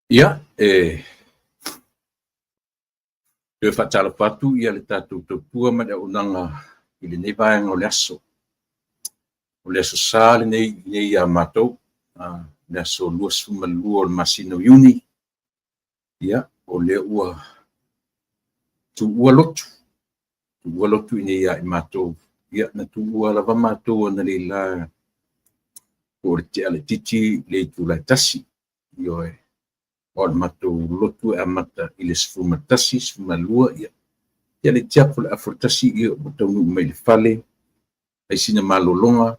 Ia, e toe faatalofa atu ia le tatou tautua ma le auaunaga i lenei vaega o le aso. O le aso Sa lenei nei ia matou, le aso 22 o le masina o Iuni, ia, o lea ua tuua lotu, tuua lotu i nei ia i matou. Ia, na tuua lava matou analeila po o le tea laitiiti le itula e 1. Ioe, o le matou lotu e amata i le 11, 12, ia, ia le tiapo le afa 1, ia ua taunuu mai i le fale, ai sina malologa,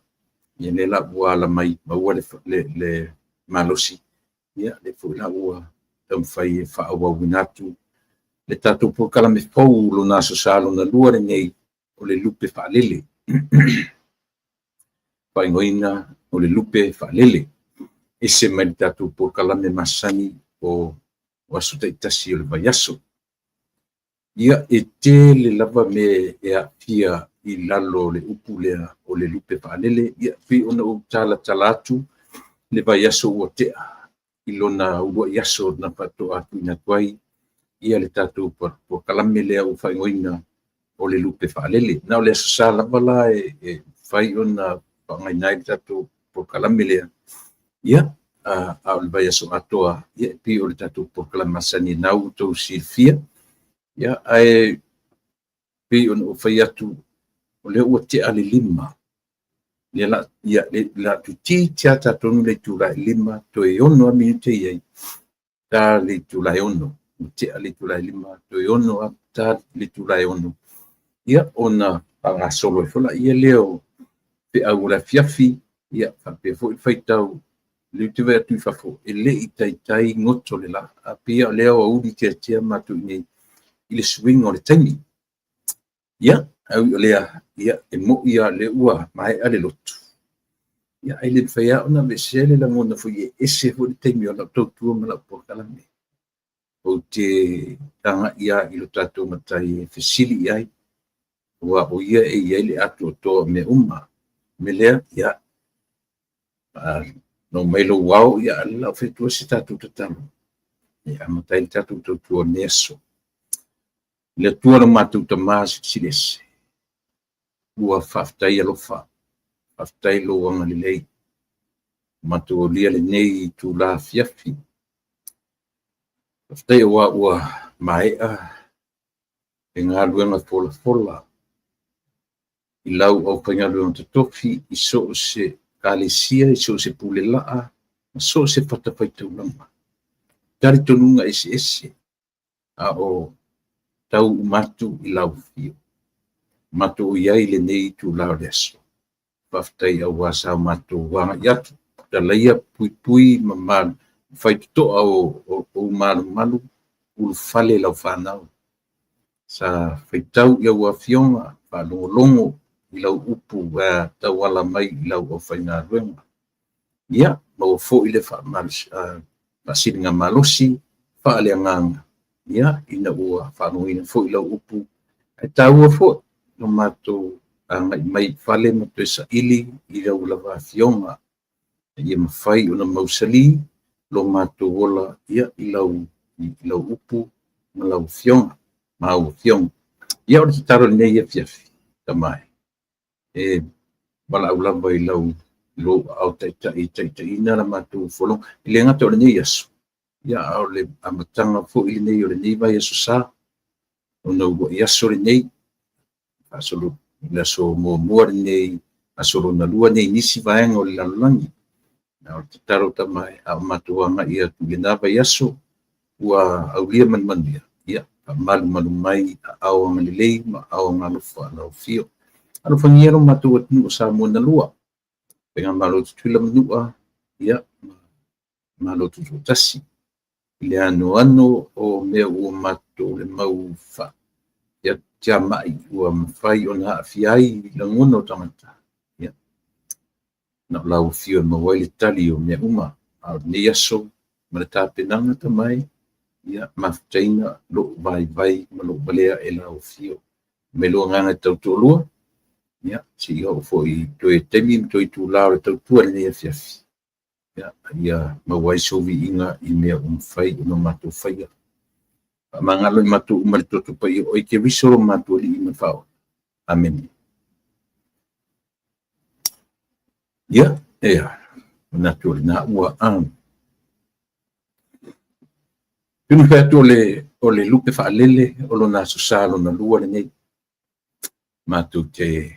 ia lea la ua ala mai maua le malosi, ia lea foi la ua taumafai e faaauauina atu le tatou polokalame fou lona Aso Sa lona lua lenei o le Lupe Faalele. Faaigoaina o le Lupe Faalele. Ese mai le tatou polokalame masani o aso taitasi o le vaiaso. Ia, e tele lava mea e aafia i lalo o le upu lea o le lupe faalele. Ia, pei ona ou talatala atu le vaiaso ua tea i lona uluai aso na faatoa tuuina atu ai ia le tatou polokalame lea ua faaigoaina o le lupe faalele. Na o le Aso Sa lava la e mafai ona faaaogaina ai le tatou polokalame lea. Ia, a o le vaiaso atoa, ia, e pei o le tatou polokalame masani na ua outou silafia. Ia, ae pei ona ou fai atu, o lea ua tea le 5. Lea la, ia, le la toeitiiti lava tatou le itula e 5, toe 6 lava minute i ai, ta le itula e 6. Ua tea le itula e 5, toe 6 lava ta le itula e 6. Ia, ona faagasolo ai foi laia lea o feau o le afiafi, ia, faapea foi le faitau le ou te vaai atu i fafo, e le i taitai goto le la. A pei o lea aoauli tiatia matou i i le suiga o le taimi. Ia, ae ui o lea, ia, e moni lava o lea ua maea le lotu. Ia, ae le mafai lava ona aveesea le lagona foi e ese foi le taimi o lau tautua ma lau polokalame. Ou te agai lava i lo tatou Matai e fesili i ai, aua o ia e i ai le atoatoa o mea uma. O le mea lea, ia, lau mai lou ao, ia, a o le a ou fai atu ai se tatou tatalo e amata ai le tatou tautua o lenei aso. Le Atua lo matou Tama Silisili Ese, ua faafetai alofa, faafetai lou agalelei, matou aulia lenei itula afiafi. Faafetai aua ua maea le galuega folafola i lau aufaigaluega totofi i so o se ekalesia, i so o se pule laa, ma so o se fatafaitaulaga. Talitonuga eseese, a o tau uma atu i lau afio. Matou i ai i lenei itula o le aso. Faafetai aua sa o matou agai atu, talaia puipui ma malu, faitotoa o malumalu, ulufale lau fanau. Sa faitau i au afioga, faalogologo i lau upu tauala mai i lau aufaigaluega. Ia, maua foi le faasiligamalosi faaleagaga, ia, ina ua faalogoina foi lau upu. Ae taua foi lo matou agai mai i fale ma toe saili i lau lava afioga, ia mafai ona mausali lo matou ola, ia, i lau upu ma lau afioga, ma au afioga. Ia, o le tatalo i lenei afiafi, Tama e, valaau lava i lau lou aao taitai e taitaiina la matou folauga. E le gata o lenei aso, ia, a o le amataga foi lenei o lenei vaiaso sa, ona uluai aso lenei, faasolo le aso muamua lenei, aso lona lua nei nisi vaega o le lalolagi. A o le tatalo Tama e, a o matou agai atu i lena vaiaso ua aulia ma le manuia, ia, faamalumalu mai aao agalelei ma aao agalofa lau afio. Alofagia lo matou atunuu o Samoa na lua, Faigamalo Tutuila ma Manua, ia, Malo Tutoatasi, i le anoano o mea ua matou le mau fa ia tiamai ua mafai ona aafia ai lagona o tagata. Ia, na o lau afio e maua ai le tali o mea uma. A o lenei aso ma le tapenaga Tama e, ia, mafutaina lou vaivai ma lou valea e lau afio. Mai lou agaga e tautoalua, ia, seia oo foi i toe taimi ma toe itula o le tautua i lenei afiafi. Ia, ia maua ai sou viiga i mea ua mafai ona matou faia. Faamagalo i matou uma i le Toto Paia o oe Keriso lo matou Alii ma le Faaola. Amene. Ia, ea, manatu o lena ua Tunu fai atu o le lupe faalele o lona Aso Sa lona lua lenei. Matou te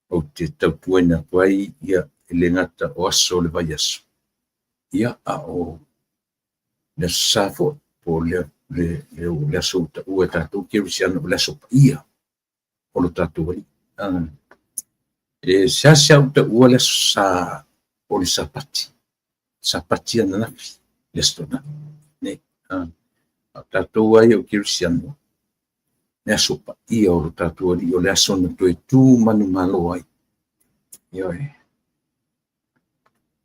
ou te tautuaina atu ai ia e le gata o aso o le vaiaso, ia a o le Aso Sa foi, po o le, le, le, le aso ua taua e tatou kerisiano o le aso paia o lo tatou Alii. E seasea ou taua le Aso Sa o le Sapati, Sapati ananafi, le Aso Toonai. Nei, a o tatou ai o kerisiano, le aso paia o lo tatou Alii, o le aso na toe tu manumalo ai. Ioe.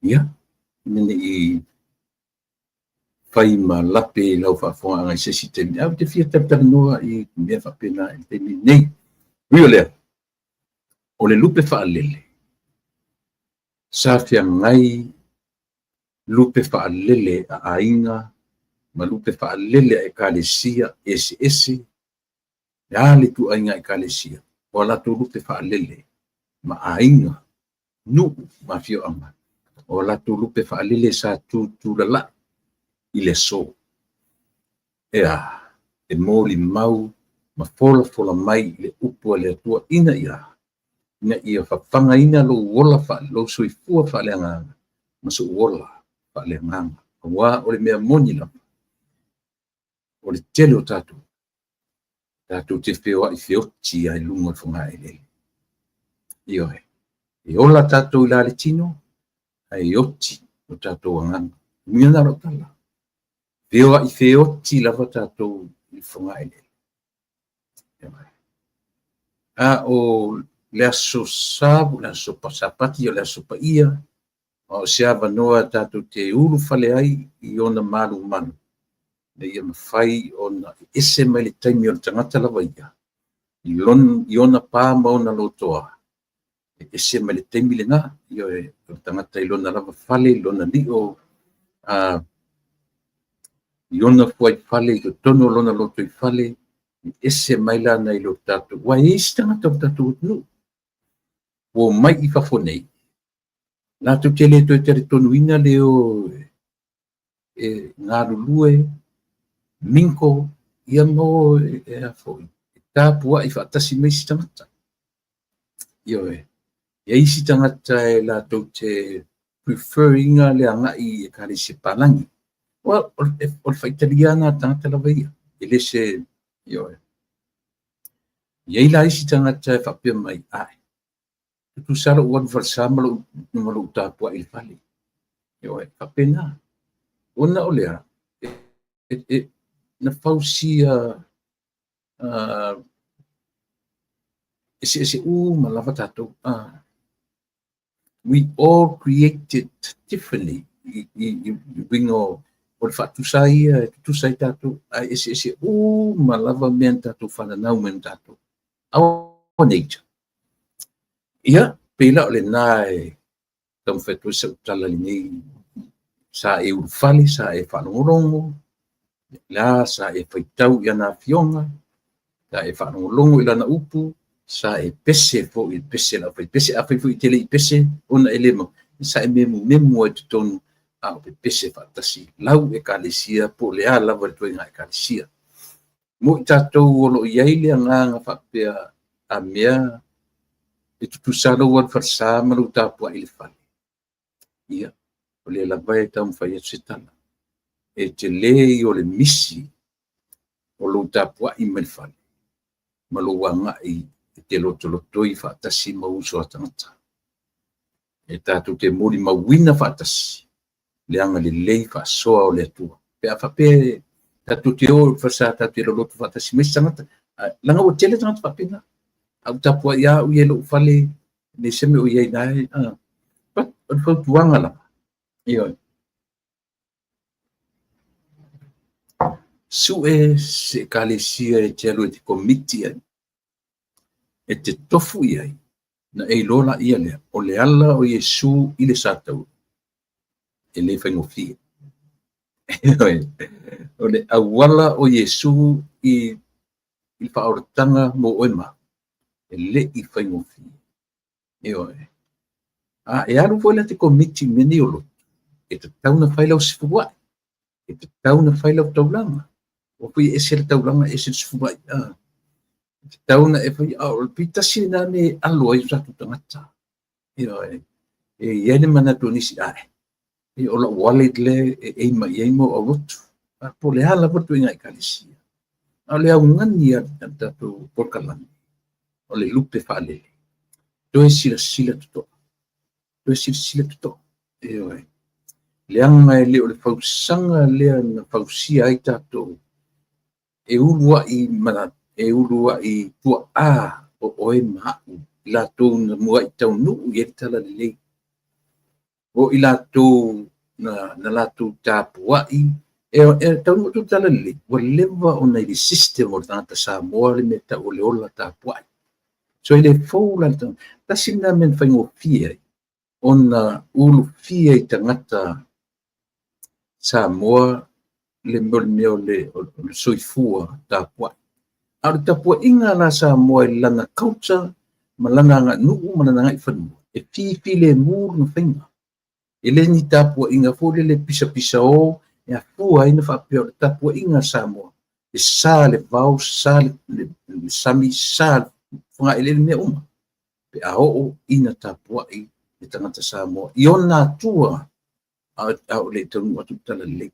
Ia, ina ne i fai ma lape i lau faafofogaaga i se isi taimi, ae ou te fia talatalanoa i mea faapena i le taimi lenei. Ui o lea, o le lupe faalele, sa feagai lupe faalele a aiga ma lupe faalele a ekalesia eseese, le a le ituaiga ekalesia, o a latou lupe faalele ma aiga, nuu ma afioaga, o a latou lupe faalele sa tutulalai i le aso. E a? E molimau ma folafola mai le upu a le Atua ina ia ina ia fafagaina lou ola lou soifua faaleagaga ma sou ola faaleagaga. Aua o le mea moni lava, o le tele o tatou, tatou te feoai feoti lava i luga o le fogaeleele. Ioe. E ola tatou i la le tino, ae oti o tatou agaga. Uiga lena o lau tala. Feoai feoti lava tatou i le fogaeleele. Ioe. A o le Aso Sa, le Aso Sapati, o le Aso Paia, o se avanoa tatou te ulufale ai i ona malumalu, ina ia mafai ona ese mai le taimi o le tagata lava ia, i ona pa ma ona lotoa, e ese mai le taimi lena, ioe, o le tagata i lona lava fale, i lona lio, i ona fuaifale, i totonu o lona lotoifale, e ese mai la nai lo tatou, aua e i ai isi tagata o le tatou atunuu, ua omai i fafo nei, latou te le toe talitonuina le o e galulue, mingle, ia ma o e a foi, e tapuai faatasi ma isi tagata. Ioe. E i ai isi tagata e latou te prefer ina le agai i ekalesia palagi. Well, o le faitalia lena a le tagata lava ia. E le se, ioe. E i ai la isi tagata e faapea mai, ae, tutusa lou alu falesa ma lou tapuai i le fale. Ioe, faapena. Ona o lea, na fausia eseese uma lava tatou. We all created differently i uiga o le faatusa ia e tutusa ai tatou, ae eseese uma lava mea na tatou fananau mai ma tatou. Our nature. Ia, pei la o lena e taumafai atu ai sau tala lenei, sa e ulufale, sa e faalogologo, la sa e faitau i ana afioga, sa e faalogologo i lana upu, sa e pese foi i pese la fai pese, afai foi e te le i pese ona e le mau, sa e memumemu ai totonu a o pepese faatasi lau ekalesia po o le a lava le ituaiga ekalesia. Mo i tatou o lo o i ai le agaga faapea a mea e tutusa lou alu falesa ma lou tapuai i le fale, ia, o lea lava e taumafai atu se tala. E tele ia o le misi o lou tapuai mai le fale ma lou agai e te lotolotoi faatasi ma uso a tagata. E tatou te molimauina faatasi le agalelei faasoa o le Atua. Pe a faapea tatou te o i falesa tatou te loloto faatasi ma isi tagata, leaga ua tele tagata faapena. A ou tapuai lava au ia i lou fale, leai se mea o i ai na e, but o le fautuaga lava, ioe, sue se ekalesia e te alu e te komiti ai, e te tofu i ai, na e iloa laia lea, o le ala o Iesu i le sataua. E le faigofie. O le auala o Iesu i le faaolataga mo oe ma au, e le i faigofie. Ioe. A e alu foi la e te commit i mea nei o lotu, e tatau ona fai lau sefuluai, e tatau ona fai lau taulaga. Aua foi e ese le taulaga ese le sefuluai. E tatau ona e faia, a o le pei tasi lena mea e alo ai o tatou tagata. Ioe. E i ai le manatu o nisi, ae, o lau wallet lea e aim i ai mo aulotu. Po o le a lava le ituaiga ekalesia. A o le augani a le tatou polokalame, o le lupe faalele. Toe silasila totoa. Toe silasila totoa. Ioe. Leaga e le o le fausaga lea na fausia ai tatou e uluai ma e uluai tuaa o oe ma au, i latou na muai taunuu i ai le talalelei. O i latou na latou tapuai, e taunuu atu le talalelei, ua leva ona i le system o le tagata Samoa le mea tau o le ola tapuai. So e le fou la le tagata. Tasi lena mea na faigofie ai, ona ulufia i tagata Samoa le mea o le soifua tapuai. A o le tapuaiga la Samoa i lana culture ma lana aganuu ma lana agaifanua, e fifilemu lona faiga. E le ni tapuaiga foi lele pisapisa o e afua ai na faapea o le tapuaiga a Samoa, e sa le vao, sa le sami, sa le fogaeleele, mea uma, pe a oo ina tapuai le tagata Samoa i ona atua a o le taunuu atu le talalelei.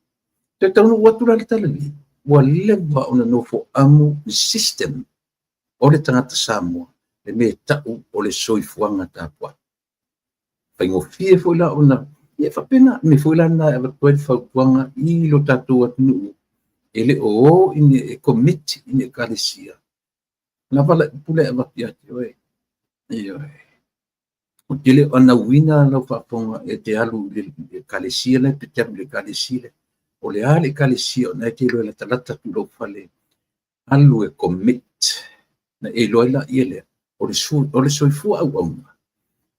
Toe taunuu atu la le talalelei, ua leva ona nofo amu le system o le tagata Samoa, le mea tau o le soifuaga tapuai. Faigofie foi la ona, ia faapena, mea foi la lena e avatu ai le fautuaga i lo tatou atunuu, e le o i ni e commit i ni ekalesia. Lava la upu lea e avatu ia te oe. Ioe. Ou te le o anauina lau faafofoga e te alu i le ekalesia lea, pe te alu i le ekalesia lea. O le a le ekalesia o na e te iloa e latalata atu i lou fale, alu e commit. Na e iloa ai la ia lea, o le soifua auauna,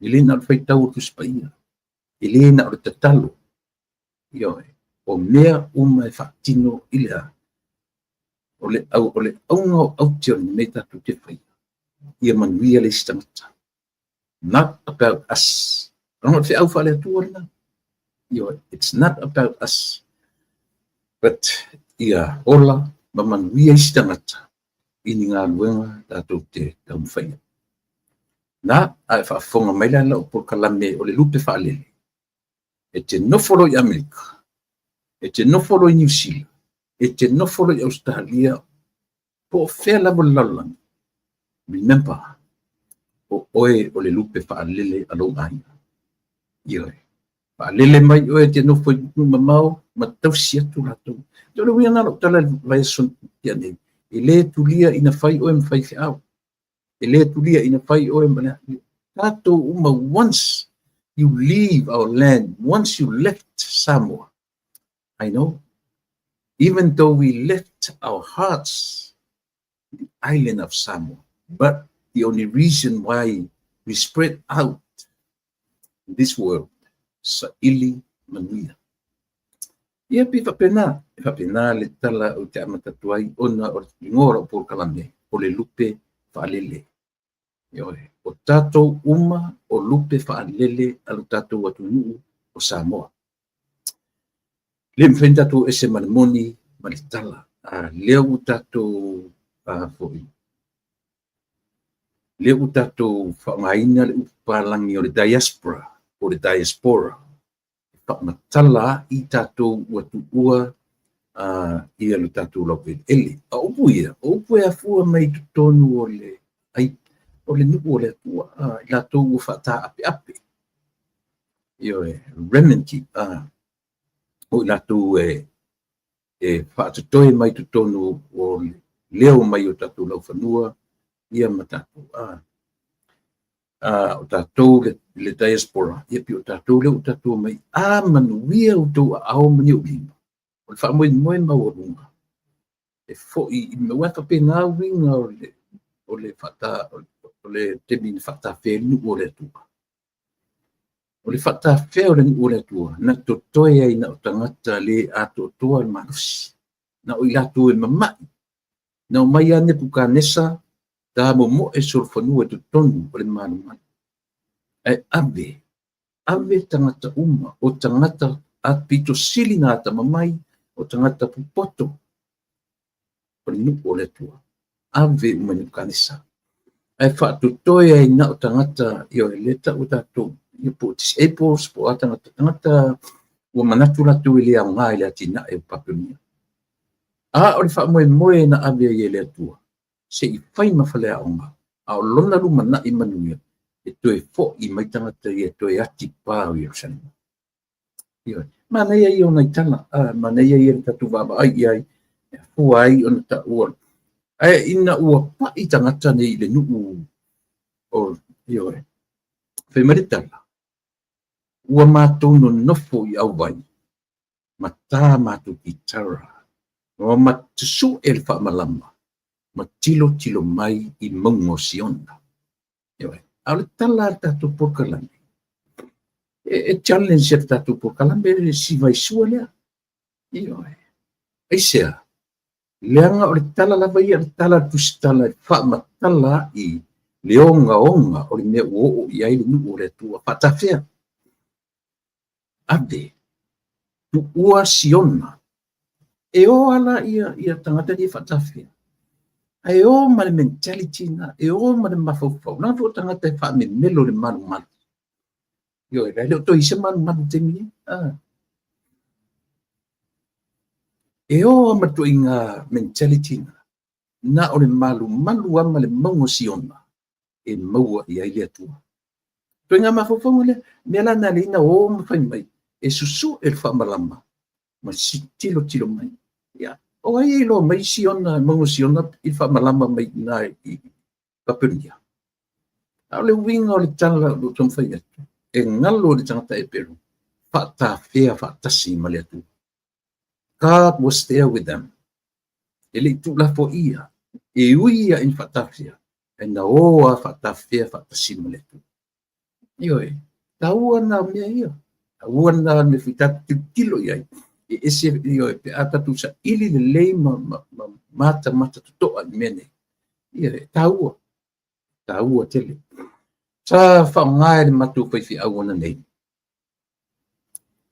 e le na o le faitau o le Tusi Paia, e le na o le tatalo. Ioe. O mea uma e faatino i le a, o le auga o aute o le mea tatou te faia, ia manuia le isi tagata. Not about us. Ona o le feau faale-Atua lena. Ioe. It's not about us. But ia ola ma manuia isi tagata i ni galuega tatou te taumafai. Na, ae faafofoga mai la lau polokalame o le lupe faalele. E te nofo loa i Amerika, e te nofo loa i Niu Sila, e te nofo loa i Australia, po o fea lava le lalolagi. Remember, o oe o le lupe faalele a lou aiga. Ioe. Faalele mai oe te nofo i nuu mamao ma tausi atu latou. O le uiga na lau tala i le vaiaso tea nei, e le tulia ina fai oe ma faifeau. E le tulia ina fai oe ma le tatou uma. Once you leave our land, once you left Samoa, I know, even though we left our hearts the island of Samoa, but the only reason why we spread out in this world, saili manuia. Ia pe faapena, e faapena le tala o te amata atu ai ona o le igoa o lau polokalame, o le lupe faalele. Ioe. O tatou uma o lupe faalele a lo tatou atunuu o Samoa. Le mafai ona tatou ese ma le moni ma le tala. Lea ua tatou foi, lea ua tatou faaaogaina le upu palagi o le diaspora, o le diaspora. E faamatala ai tatou ua tuua ia lo tatou laueleele. A upu ia, o upu e afua mai totonu o le ai, o le nuu o le Atua, i latou ua faataapeape. Ioe, remnant, o i latou e faatotoe mai totonu o le leo mai o tatou laufanua, ia ma tatou. O tatou le diaspora, ia pei o tatou lea ua tatou mai, a manuia outou aao ma ni ou lima. O le faamoemoe maualuga, e foi i mea, ua faapena uiga o le taimi na faatafea ai le nuu o le Atua. O le faatafea o le nuu o le Atua, na totoe ai na o tagata le atoatoa le malosi, na o i latou e mamai. Na omai lava Nepukanesa ta momoe solofanua i totonu o le malumalu. Ae ave, ave tagata uma, o tagata pito sili na atamamai, o tagata popoto o le nuu o le Atua. Ave uma i Nepukanesa. Ae faatotoe ai na o tagata, ioe, lea e tau e tatou, ia po o disables, po o a tagata, tagata ua manatu latou e le aoga i le atinae o Papelonia. A o le faamoemoe na ave ai e le Atua, se i fai ma faleaoga, a o lona lumanai manuia, e toe foi mai tagata ia e toe atipā o Ierusalema. Ioe. Manaia ia o nai tala, manaia ia le tatou vaavaai i ai, e afua ai ona taua. Ae ina ua pai tagata nei i le nuu o, ioe, fai mai le tala, ua matou nonofo i auvai, ma tā matou kitara, ma susue le faamalama, ma tilotilo mai i mauga o Siona. Ioe. A o le tala a le tatou polokalame, e challenge e le tatou polokalame le siva i sua lea. Ioe. Aisea? Leaga o le tala lava ia, le tala a le Tusitala e faamatala ai le ogaoga o le mea ua oo i ai le nuu o le Atua faatafea. Ave, tuua Siona. E o ala ia tagata nei faatafea. Ae o ma le mentality na, e o ma le mafaufau. Leaga foi o tagata e faamemelo i le malumalu. Ioe, e le o toe i ai se malumalu i le taimi nei. E o lava ma le ituaiga mentality na, na o le malumalu lava ma le mauga o Siona e maua i ai le Atua. Ituaiga mafaufauga lea, mea la na alai na o ma fai mai, e susue le faamalama ma tilotilo mai. Ia, o ai e iloa mai Siona, mauga o Siona i le faamalama mai i ina i Papelonia? A o le uiga o le tala o lo o taumafai atu, e galo i le tagata Eperu, faatafea faatasi ma le Atua. God was there with them. E le i tuulafoaia, e ui lava ina faatafea, ae na o lava faatafea faatasi ma le Atua. Ioe, taua na mea ia. Taua na mea foi tatou tilotilo i ai. E ese, ioe, pe a tatou saili lelei ma matamata totoa i mea nei. Ioe, taua, taua tele. Sa faaaoga e le matou faifeau ananei,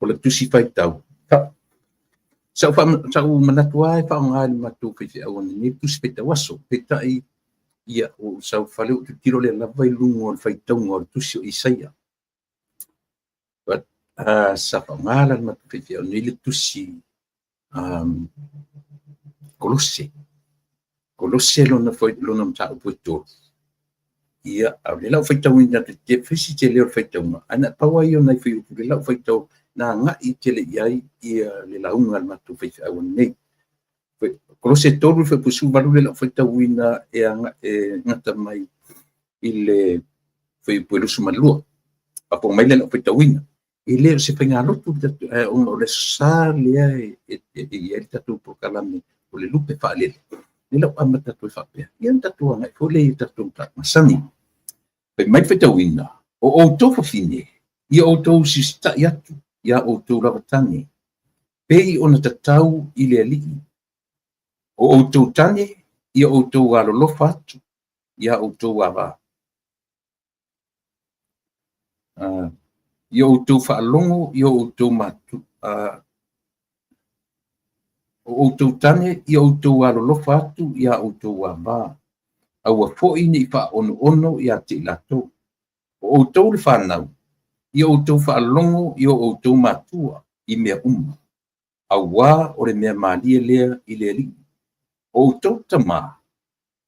o le tusi faitau. Sa ou manatu lava e faaaoga e le matou faifeau ananei le tusi faitau aso. Peitai, ia, ua ou sau i le fale ou tilotilo lea lava i luga o le faitauga o le tusi o Isaia. But sa faaaoga la le matou faifeau nei le tusi Kolose. Kolose lona lona mataupu e tolu. Ia, a o lea la ua faitauina atu, e fai si tele o le faitauga, ae na pau lava ia o nai fuaiupu lea la ua faitau na agai tele i ai le lauga a le matou faifeau ananei. Kolose 3 le fuaiupu 18 lea la ua faitauina e gata mai i le fuaiupu e 22. Faafofoga mai lea la ua faitauina. E le o se faigalotu le tatou, ae ona o le Aso Sa lea e i ai le tatou polokalame o le lupe faalele, lea la ua amata atu ai faapea, ia ona tatou agai foi lea i tatou mataupu masani. Fai mai le faitauina, o outou fafine, ia outou usiusitai atu iā outou lava tane, pei ona tatau i le Alii. O outou tane, ia outou alolofa atu iā outou ava. Ia outou faalogo i o outou o outou tane, ia outou alolofa atu iā outou ava, aua foi ne i faaonoono ia te i latou. O outou le fanau, ia outou faalogo i o outou matua i mea uma, auā o le mea malie lea i le Alii. O outou tama,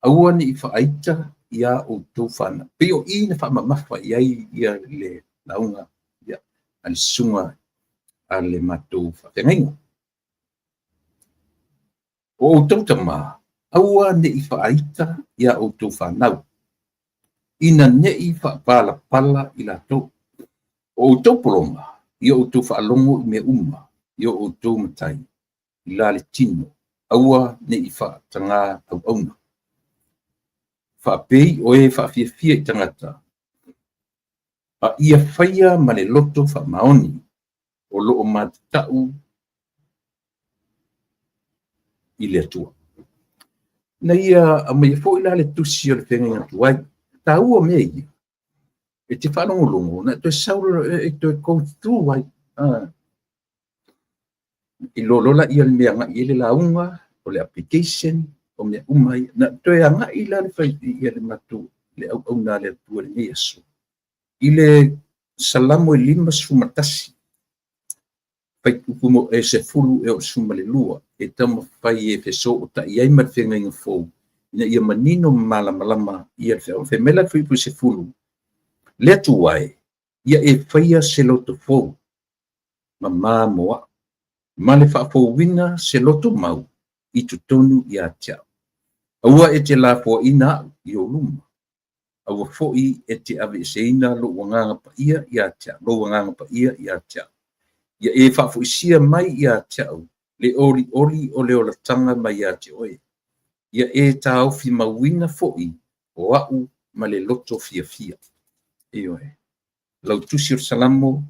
aua ne i faaita iā outou fanau. Pei o i na faamamafa i ai ia le lauga a le susuga a le matou faafeagaiga. O outou tama, aua ne i faaita iā outou fanau, ina ne i faapalapala i latou. O outou pologa, ia outou faalogo i mea uma i o outou matai, i la le tino, aua ne i faatagā auauna. Faapei o e faafiafia i tagata, A ia faia ma le loto faamaoni o lo o matatau i le Atua. Na ia aumaia foi la le tusi o le feagaiga tuai. Taua mea ia. E te faalogologo, na e toe sau e toe go through ai. Iloa loa lea le mea e agai i ai le lauga, o le application, o mea uma ia. Na toe agai la le fai ia le matou le auauna a le Atua i lenei aso. I le Salamo e 51, faaiupu mo e 10 e oo i le 12, e taumafai e fesootai ai ma le feagaiga fou, ina ia manino ma malamalama ia le feau. Fai mai la le fuaiupu 10, Le Atua e, ia e faia se loto fou, ma mo au, ma le faafouina se loto mau i totonu ia te au. Aua e te lafoaiina au i ou luma, aua foi e te aveeseina lou agaga paia ia te au, lou agaga paia ia te au. Ia e faafoisia mai ia te au le olioli o le olataga mai ia te oe. Ia e taofi mauina foi o au ma le loto fiafia. Ioe. Lau tusi o le Salamo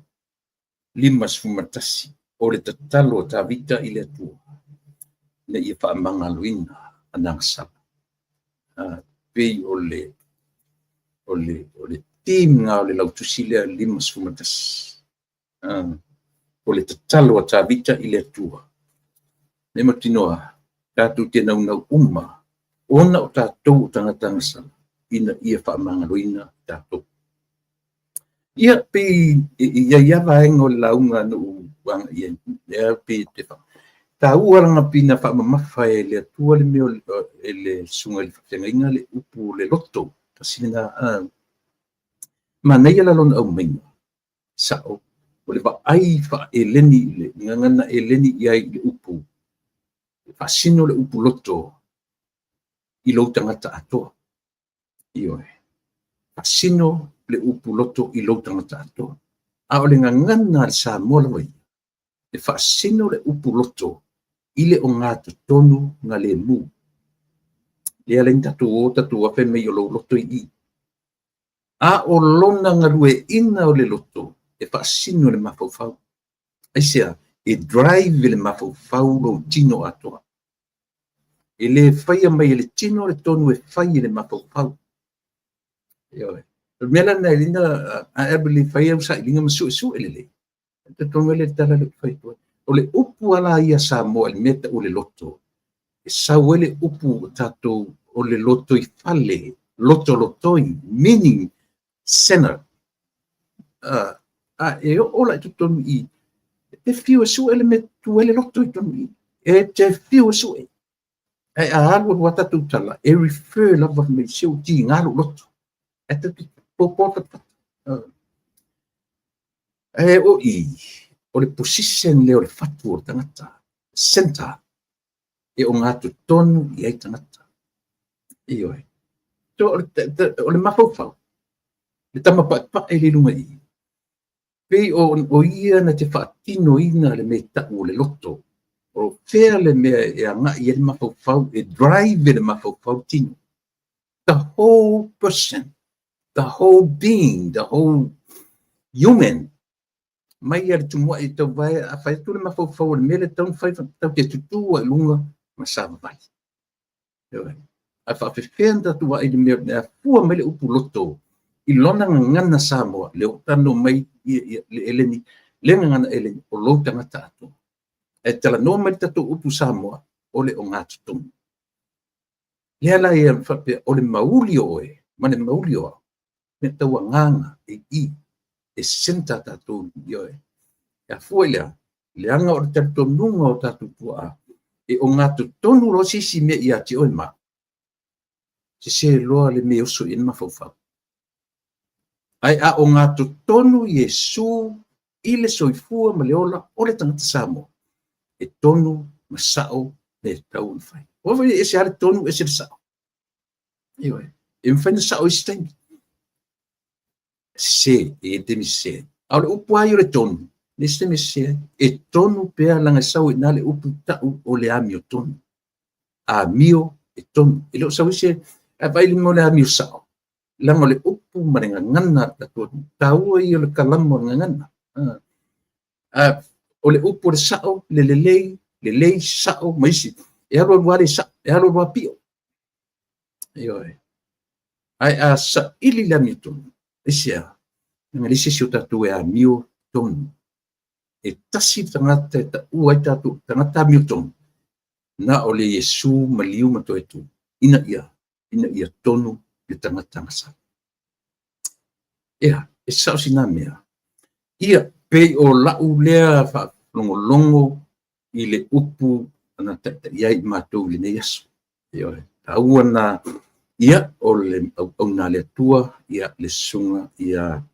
51, o le tatalo a Tavita i le Atua, ina ia faamagaloina ana agasala. Pei o le theme lena o le lautusi lea 51. O le tatalo a Tavita i le Atua. Me mautinoa, tatou te naunau uma, ona o tatou o tagata agasala, ina ia faamagaloina tatou. Ia, pei e i ai lava vaega o le lauga na ou agai ai, lea pei te taua lana pina faamamafa e le Atua le mea e le susuga i le faafeagaiga le upu le loto. Tasi lena, manaia la lona aumaiga, sao, o le vaai faa-Eleni, le gagana Eleni i ai i le upu, e faasino le upu loto i lou tagata atoa. Ioe. Faasino le upu loto i lou tagata atoa. A o le gagana a le Samoa lava ia, e faasino le upu loto i le ogatotonu galemu. Lea la tatou o tatou afe mai o lou loto i i. A o lona galueaiina o le loto, e faasino le mafaufau. Aisea, e drive le mafaufau lou tino atoa. E le faia mai e le tino le tonu e fai e le mafaufau. Ioe. O le mea la lena e lina, a e fai au sailiga ma suesue lelei. E tonu le tala le fai atu ai. O le upu ala ia Samoa i le mea tau o le loto, e sau ai le upu o tatou o le loto i fale, loto lotoi, meaning center. A e oo la i totonu i, e te fiu e sue le mea tu ai le loto i totonu i. E te fiu e sue. Ae a alu alu a tatou tala, e refer lava mai se u tiga lou loto. E te popo fatafata. E o i, o le position lea o le fatu o le tagata, center, e ogatotonu i ai tagata. Ioe. O le mafaufau, le tama paepae le lunga i. Pei o ia na te faatinoina le mea tau o le loto. O fea le mea e agai i le mafaufau, e drive le mafaufau tino. The whole person, the whole being, the whole human. Mai ia le tumuai i tauvae, a fai atu le mafaufau o le mea le tau fai tau te tutu ai lunga ma savavali. A faafefea na tatou vaai i le mea e afua mai le upu loto i lona gagana Samoa, le o tano mai le Eleni, le gagana Eleni, o lou tagata atoa. E talanoa mai le tatou upu Samoa, o le ogatotonu. Lea la ia faapea, o le mauli o oe, ma le mauli o au, me tau agaga e i, e senta tatou i oe. E afua i lea, leaga o le talitonuga o tatou tuaa, e ogatotonu loa se isi mea ia te oe ma, sese loa le mea oso i ai le mafaufau. Ae a ogatotonu Iesu i le soifua ma le ola o le tagata Samoa, e tonu ma sao me tau ona fai. O foi ese lava le tonu, ese le sao. Ioe. E mafai ona sao isi taimi. Sese, e i taimi sese. A o le upu ai o le tonu, le isi taimi sese ai. E tonu pea langa e sau i na le upu tau o le amio tonu. Amio e tonu. E le o sau ese, a vai le mo le amio sao. Leaga o le upu ma le gagana a le tatou atunuu, taua ia o le kalama o le gagana. O le upu o le sao, le lelei, lelei, sao ma isi. E alu alu lava le sao, e alu alu lava pio. Ioe. Ae a saili le amiotonu, aisea? Leaga e leai se isi o tatou e amio tonu. E tasi le tagata e taua ai tatou tagata amiotonu, na o le Iesu maliu ma toe tu, ina ia, ina ia tonu le tagata agasala. Ea, e sao sina mea. Ia, pei o lau lea faalogologo i le upu na taitai ai i matou i lenei aso. Ioe, taua na, ia, o le auauna a le Atua, ia, le susuga ia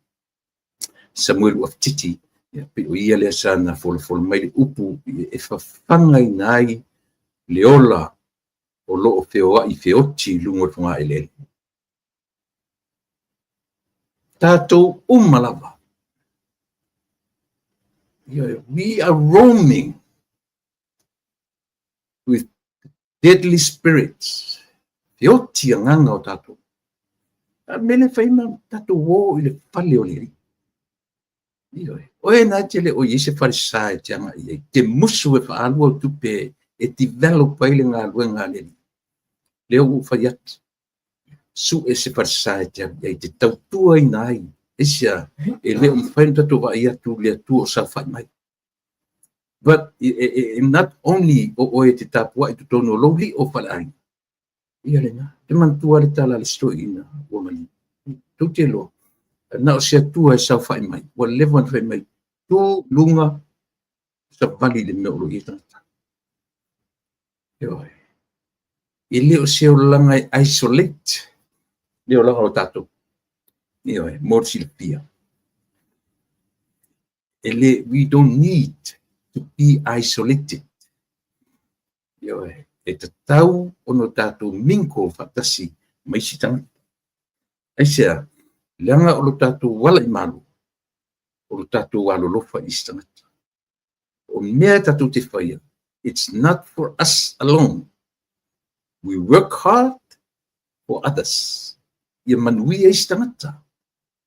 Samuelu Uafititi, ia, pei o ia lea sa na folafola mai le upu e fafagaina ai le ola o lo o feoai feoti i luga o le fogaeleele. Tatou uma lava. We are roaming with deadly spirits. Feoti agaga o tatou. A mea le fai ma tatou o i le fale o le Alii. Ioe. Oe na te le o i ai se falesa e te agai i ai. Te musu e faaalu au tupe e develop ai le galuega a le Alii. Lea ua ou fai atu. Sue se falesa e te alu i ai, e te tautuaina ai. Aisea? E le o mafai ona tatou vaai atu i le Atua o saofai mai. But not only o oe e te tapuai i totonu o lou lio faleaiga, ia lena. Te manatua le tala a le isi toeaina ua maliu. Tou te iloa, na o se Atua e saofai mai, ua leva ona fai mai, tu luga savali i le mea o lo o i ai tagata. Ioe. E le o se olaga e isolate le olaga o tatou. Ioe, mo le silafia. E le, we don't need to be isolated. Ioe, e tatau ona tatou mingle faatasi ma isi tagata. Aisea? Leaga o lo tatou ala i malo, o lo tatou alolofa i isi tagata. O mea e tatou te faia, it's not for us alone. We work hard for others. Ia manuia isi tagata.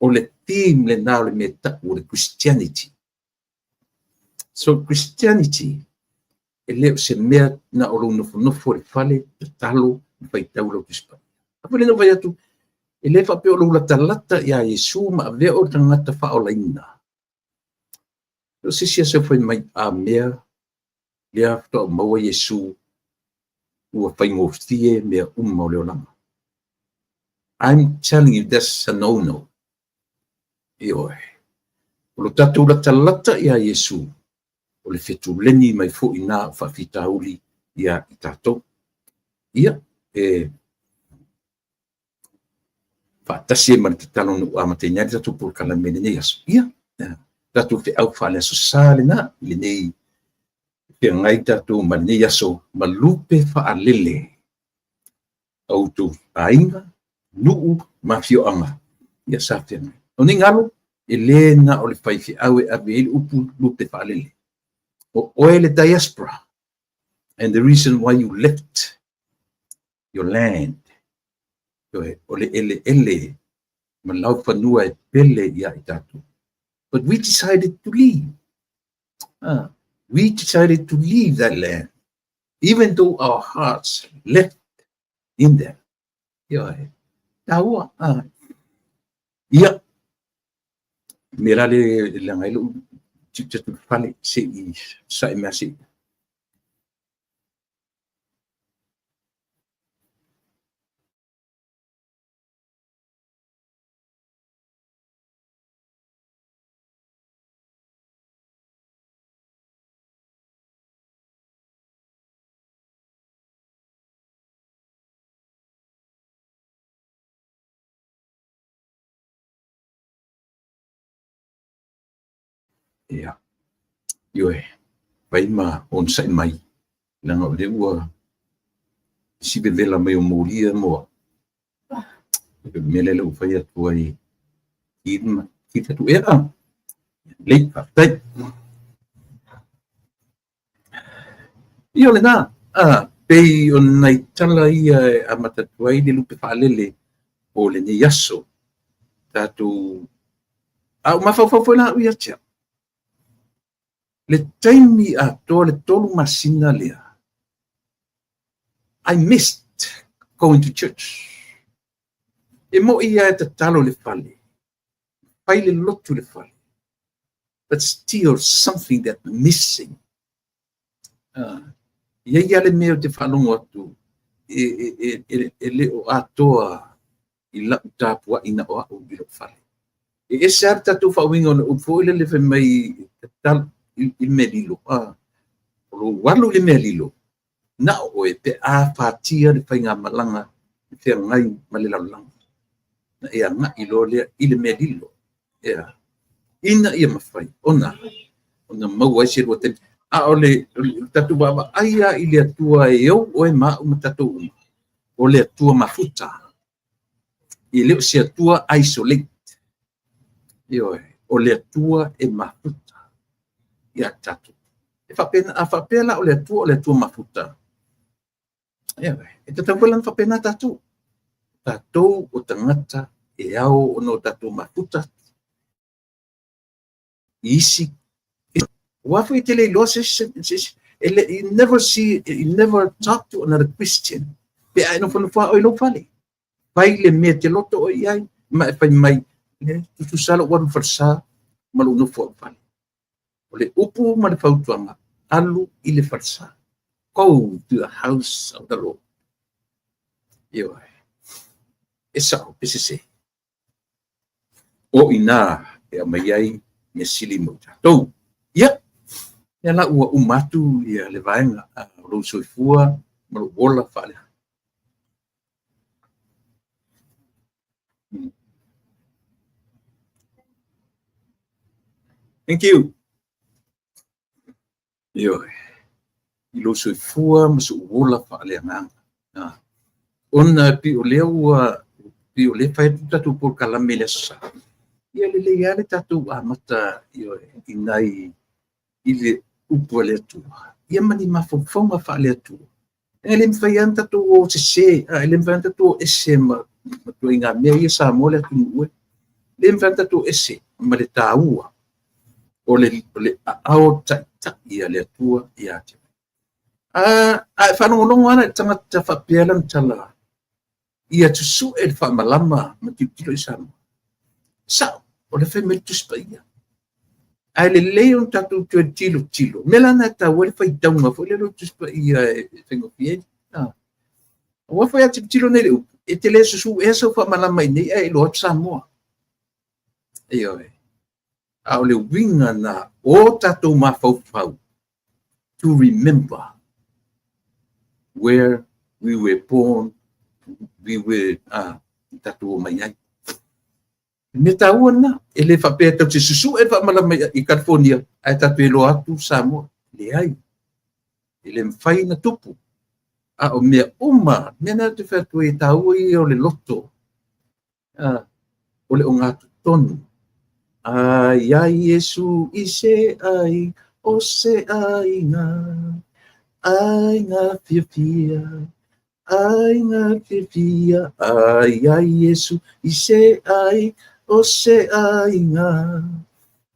O le theme lena o le mea tau o le Christianity. So Christianity, e le o se mea na o lou nofonofo i le fale, tatalo, ma faitau lau Tusi Paia. A foi lea na ou fai atu, e le faapea o lou latalata iā Iesu ma avea oe i le tagata faaolaina. O se isi aso e fai mai, a mea, lea faatoa ou maua Iesu, ua faigofie mea uma o le olaga. I'm telling you, that's a no-no. Ioe. O lo tatou latalata iā Iesu, o le fetuleni mai foi na o faafitauli iā i tatou. Ia, e faatasi ai ma le tatalo na ua amataina ai le tatou polokalame i lenei aso. Ia, tatou feau faale-aso Sa lena i lenei feagai tatou ma lenei aso ma lupe faalele a outou aiga, nuu ma afioaga. Ia sa feagai. O nei galo, e le na o le faifeau e ave ai le upu lupe faalele. O oe le diaspora, and the reason why you left your land, o le eleele ma laufanua e pele ia i tatou. But we decided to leave. We decided to leave that land, even though our hearts left in there. Ioe, taua. Ia, me la le leaga ai lou tiute atu i le fale se i sae mea se i. Ia, ioe, fai ma onosai mai, leaga o lea ua isi vevela mai o molia mo au. O le mea lea ua fai atu ai ki ki tatou ea. Lelei, faafetai. Ia o lena, pei o nai tala ia e amata atu ai le lupe faalele o lenei aso. Tatou a ou mafaufau foi la au ia te au, le taimi atoa le 3 masina lea, I missed going to church. E mo'i lava e tatalo i le fale, fai le lotu i le fale, but still something that missing. E i ai lava le mea ou te faalogo atu e le o atoa i lau tapuai na o au i lou fale. E ese lava le tatou faauiga o le upu foi lele fai mai tatalo i le mea lilo. O lou alu i le mea lilo, na o oe pe a fatia le faigamalaga e feagai ma le lalolagi. Na e agai loa lea i le mea lilo. Ea. Ina ia mafai ona maua ai se lua taimi. A o le tatou vaavaai lava i le Atua e ou oe ma au ma tatou uma, o le Atua mafuta. E le o se Atua isolate. Ioe, o le Atua e mafuta ia tatou. E faapena, a faapea la o le Atua o le Atua mafuta, ioe, e tatau foi la ona faapena tatou. Tatou o tagata e ao ona o tatou mafuta i isi. Aua foi e te le iloa se isi, you never see, you never talk to another Christian. Pe a e nofonofo lava oe i lou fale. Fai le mea e te loto oe i ai, ma e fai mai, le tutusa lou alu i le falesa ma lou nofo au i le fale. O le upu ma le fautuaga, alu i le falesa. Go to the house of the Lord. Ioe. E sao, pe sese. O ina e aumai ai mea sili mo tatou. Ia, ia la ua uma atu ia le vaega o lou soifua ma lou ola faale. Thank you. Ioe. I lou soifua ma sou ola faaleagaga. Ona pei o lea ua pei o lea fai atu tatou polokalame i le Aso Sa. Ia lelei lava le tatou amata, ioe, i nai i le upu a le Atua. Ia ma ni mafaufauga faale-Atua. E le mafai lava ona tatou o sese, e le mafai ona tatou o ese ma ituaiga mea ia Samoa le atunuu e. Le mafai ona tatou ese ma le taua o le aao taitai a le Atua ia te oe. A e faalogologo lava la i le tagata faapea lana tala, ia susue le faamalama ma tilotilo i Samoa. Sao, o le fai mai le Tusi Paia. Ae lelei ona tatou toe tilotilo. O le mea la lena e taua ai le faitauga foi lea o le Tusi Paia e faigofie ai. Aua foi a tilotilo nei i le upu, e te le susuea sau faamalama i inei ae iloa atu Samoa. Ioe. A o le uiga na o tatou mafaufau, to remember where we were born, we were tatou omai ai. Mea taua lena, e le faapea tatou te susue le faamalama i California ae tatou iloa atu Samoa. Leai, e le mafai na tupu. A o mea uma, mea na te fai atu ai e taua ia o le loto, o le ogatotonu. Ai ai Iesu i se ai, o se aiga, aiga fiafia, aiga fiafia, ai ai Iesu i se ai, o se aiga,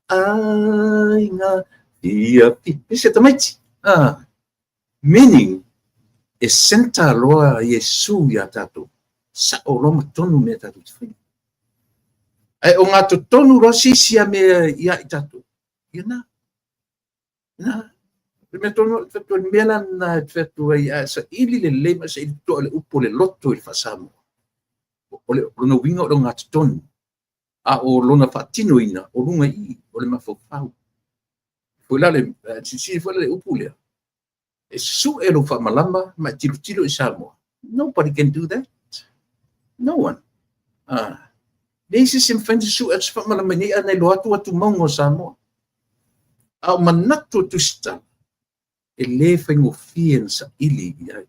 aiga fiafia. E se tamaiti. Meaning, e center loa Iesu ia tatou. Sao loa ma tonu mea tatou te faia. Ae o ngā totonu loa sisi a mea ia i tatou. Ia na. Na. Le mea tonu, le mea la na e te whatu ai, a saili lelei ma saili toa le upu le loto i le faasamoa. O le lona uiga o le ogatotonu. A o lona faatinoina o luga i i, o le mafaufau. Foi la le, silasila foi la le upu lea. E susue lou faamalama ma e tilotilo i Samoa. Nobody can do that. No one. Leai se isi e mafai ona susue atu se faamalama i nei a na iloa atu atumauga o Samoa. A o manatu o Tusitala, e le faigofie na saili i ai.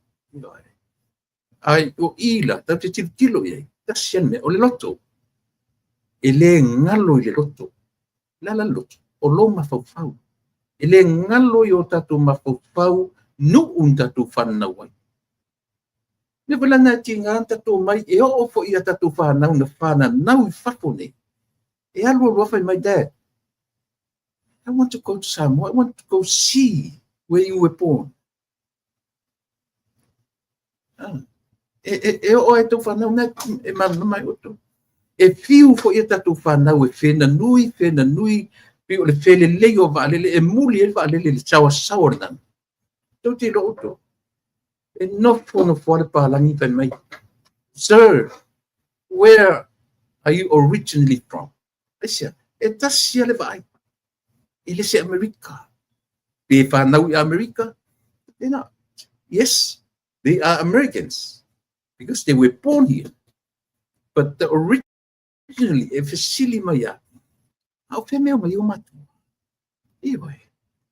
Ai o i la, tatou te tilotilo i ai, tasi lava le mea, o le loto. E le galo i le loto. O le a la le loto? O lou mafaufau. E le galo i o tatou mafaufau nuu na tatou fananau ai. Mea foi la na e tiga na tatou omai, e oo foi i a tatou fanau na fananau i fafo nei. E alu alu lava fai mai, "Dad, I want to go to Samoa. I want to go see where you were born." Ah. E oo ai tou fanau na e malamalama ai outou. E fiu foi ia tatou fanau e fenanui, fenanui, pei o le felelei o vaalele, e muli ai le vaalele i le saoasaoa o le lagi. Tou te iloa outou. E nofo nofo lava le palagi fai mai, "Sir, where are you originally from?" Aisea? E tasi lava le vaai. E le se Amerika. Pe fanau i Amerika? They're not. Yes, they are Americans because they were born here. But the originally, e fesili mai a, a o fea mea o mai o matua? Ioe,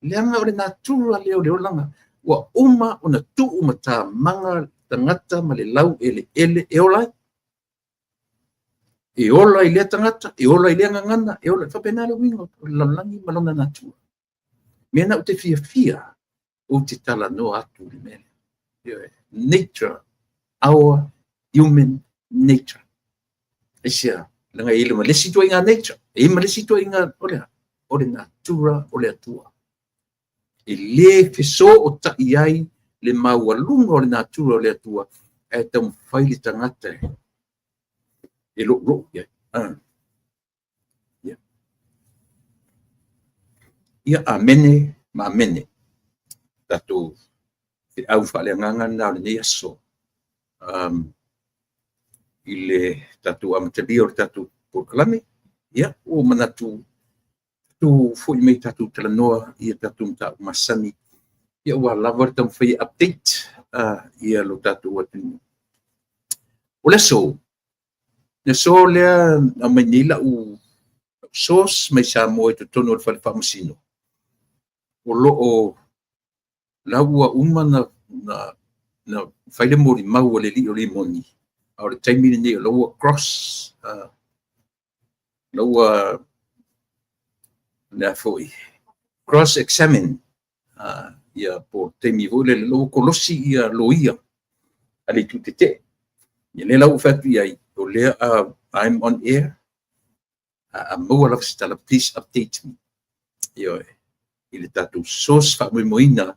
leaga o le natura lea o le olaga, ua uma ona tuu matamaga tagata ma le lau eleele e ola ai. E ola i lea tagata, e ola i lea gagana, e ola, e faapena le uiga o le lalolagi ma lona natura. Mea na ou te fiafia, ou te talanoa atu i le mea lea. Ioe, nature, our human nature. Aisea, leaga e i ai ma le isi ituaiga nature, e i ai ma le isi ituaiga o le a? O le natura o le Atua. E le fesootai ai le maualuga o le natura o le Atua, ae taumafai le tagata e loulou i ai. Ah. Ia. Ia, amene ma amene. Tatou feau faaleagaga lena o lenei aso. I le tatou amatalia o le tatou polokalame, ia, ua ou manatu tu foi mai tatou talanoa ia tatou mataupu masani, ia ua lava le taumafai e update ia lo tatou atunuu. O le aso, le aso lea aumai nei lau source mai Samoa i totonu o le fale faamasino. O lo o la ua uma na fai le molimau a le alii o Limoni, a o le taimi lenei o la ua cross, la ua le a foi, cross examine, ia po o taimi foi lele la ua kolosi ia loia a le itu tetee. Ia lea la ua fai atu i ai, o lea I'm on air, a maua lava se tala, please update me. Ioe, i le tatou source faamoemoeina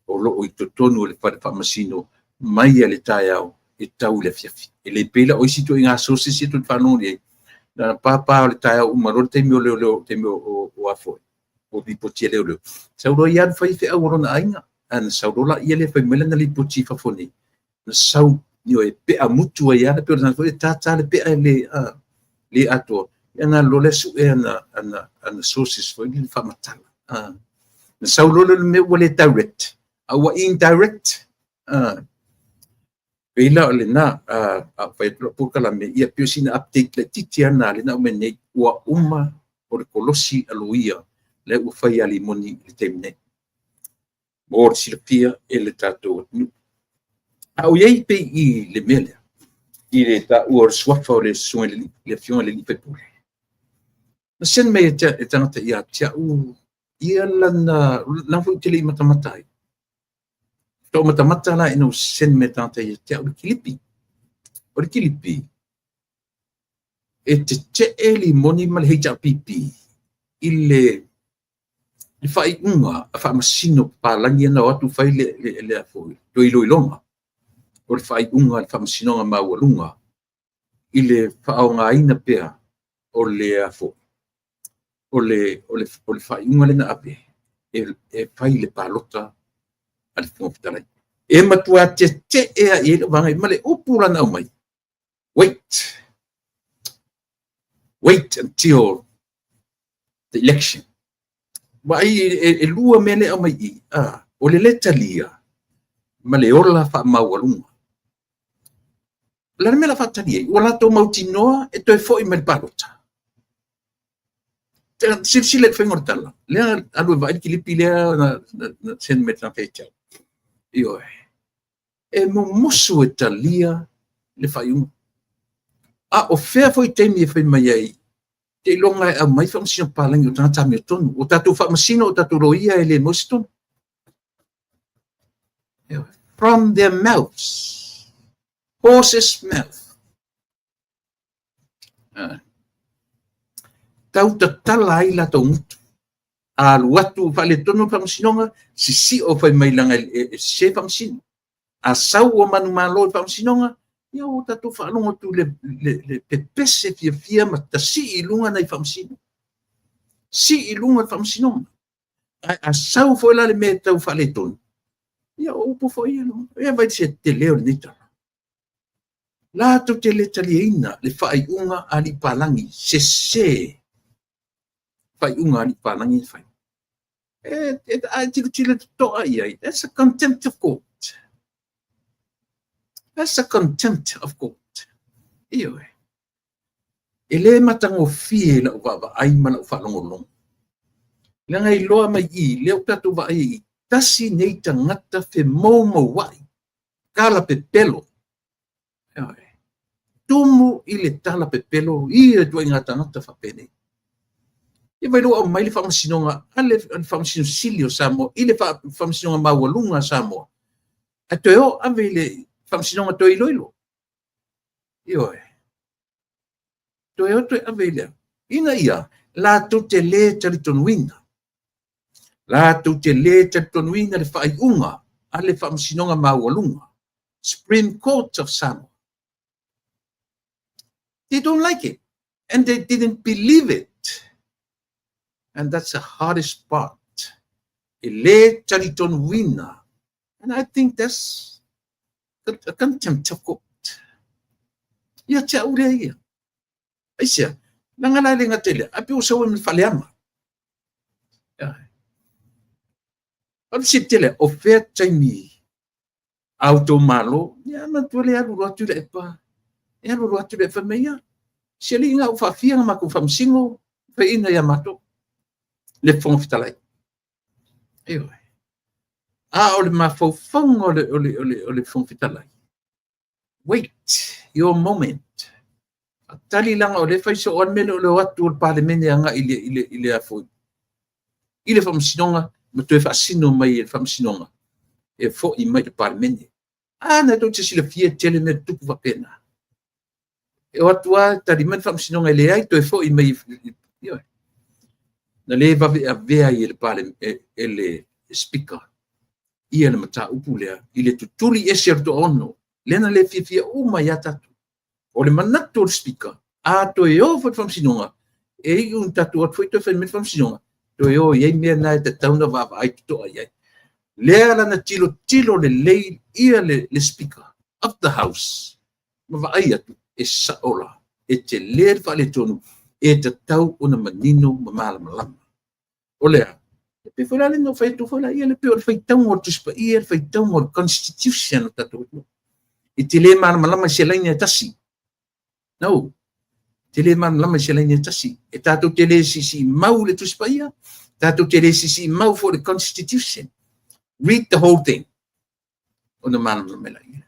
o lo o i totonu o le fale faamasino mai a le taeao e tau i le afiafi. E le pei la o isi ituaiga sources ia tou te faalogo i ai, na papa o le taeao uma loa le taimi o leoleo, taimi o a foi, o lipoti a leoleo. Sau loa ia alu fai feau a lona aiga, ae na sau loa laia lea fai mai lana lipoti i fafo nei. Na sau, ioe, pea mutu ai lava, pei o le foi e tata le pea e le atoa. Ia na alu loa lea sue ana sources foi le faamatala. Na sau loa le mea ua le direct, a ua indirect. Pei la o lena, a fai atu lau polokalame, ia pei o sina update laitiiti lava lena lea na aumai nei, ua uma o le kolosi a loia lea ua fai ia Limoni i le taimi nei. Mo le silafia e le tatou atunuu. A o i ai pei i le mea lea, i le taua o le suafa o le susuga i le afioga i le alii faipule. Na send mai e tagata ia te au ia lana, lana foi ou te le i matamata ai. Faatoa matamata la ina ua send mai e tagata ia te au le kilipi. O le kilipi, e tetee Limoni ma le HRPP i le faaiuga a faamasino papalagi na o atu fai le foi toe iloiloga o le faaiuga a le Faamasinoga Maualuga i le faaaogaina pea o le a foi o le faaiuga lea na ave e fai le palota a le Fofoga Fetalai. E matua tetee lava i ai lau vaega ma le upu la na aumai, "Wait, wait until the election." Vaai e lua mea lea aumai i, o le le talia ma le ola faamaualuga. O le a le mea la faatali ai? Ua latou mautinoa e toe foi mai le palota. Silasila i le faiga o le tala. Lea alu e vaai le kilipi lea na send mai le tagata ia te au. Ioe. E mumusu e talia le faaiuga. A o fea foi taimi e fai mai ai, seiloga e aumai faamasino papalagi o tagata amiotonu. O tatou faamasino, o tatou loia e le maua se tonu. From their mouths. Horse's mouth. Tau tatala ai latou gutu. A alu atu faaletonu le faamasinoga, sisio fai mai leaga e sese faamasino. A sau ua manumalo i le faamasinoga, ia ua tatou faalogo atu i le pepese fiafia ma tasii i luga nai faamasino. Sii i luga le faamasinoga. Ae a sau foi la le mea e tau faaletonu, ia o upu foi ia, ia vaai i se tele o lenei tala. Latou te le taliaina le faaiuga a alii papalagi, sese faaiuga a alii papalagi na fai. A e tilotilo totoa i ai, that's a contempt of court. That's a contempt of court. Ioe. E le matagofie i lau vaavaai ma lau faalogologo. Leaga e iloa mai i i, lea ua tatou vaai i i, tasi nei tagata femoumouai, tala pepelo. Ioe. Tumu i le tala pepelo ia ituaiga tagata faapenei. Ia vai loa aumai le faamasinoga a le Faamasino Sili o Samoa i le Faamasinoga Maualuga a Samoa, ae toe o ave i le Faamasinoga toe iloilo. Ioe. Toe o toe ave i le ina ia latou te le talitonuina. Latou te le talitonuina le faaiuga a le Faamasinoga Maualuga, Supreme Court of Samoa. They don't like it and they didn't believe it. And that's the hardest part. E le talitonuina. And I think that's a contempt of court. Ia te au lea ia. Aisea, leaga la e le gata i lea, ae pei ua sau ai ma le faaleaga. O le fesili tele, o fea taimi a outou malo? Ia manatua le alu atu i le epa. E alu atu le fai mai ia. Si alii na ua faafia na matou faamasino faiina ia matou. Le Fofoga Fetalai. Ioe. A o le mafaufauga o le Fofoga Fetalai. Wait your moment. Tali leaga o lea e fai soo lava le mea lea o le o atu o le Palemene agai i le afoi i le faamasinoga ma toe faasino mai e le faamasinoga e foi mai i le Palemene. A na tou te silafia e tele mea tutupu faapena. E o atu lava tali mai le faamasinoga e leai toe foi mai. Ioe. Na le vave avea ai e le Speaker ia le mataupu lea i le tutuli ese o le toaono lea na le fiafia uma ia tatou. O le manatu o le Speaker, a toe o foi le faamasinoga, e iu ina tatou atu foi toe fai mai le faamasinoga, toe o i ai mea na e tatau ona vaavaai totoa i ai. Lea la na tilotilo lelei ia le Speaker of the House ma vaai atu e sao la, e tele le faaletonu, e tatau ona manino ma malamalama. O lea, e pei foi la lea na fai atu foi la ia le pei o le faitauga o le Tusi Paia, le faitauga o le Constitution o tatou atunuu. E te le malamalama i se laina e tasi. No. E te le malamalama i se laina e tasi. E tatou te le siisii mau le Tusi Paia, tatou te le siisii mau foi le Constitution. Read the whole thing. Ona malamalama mai lea.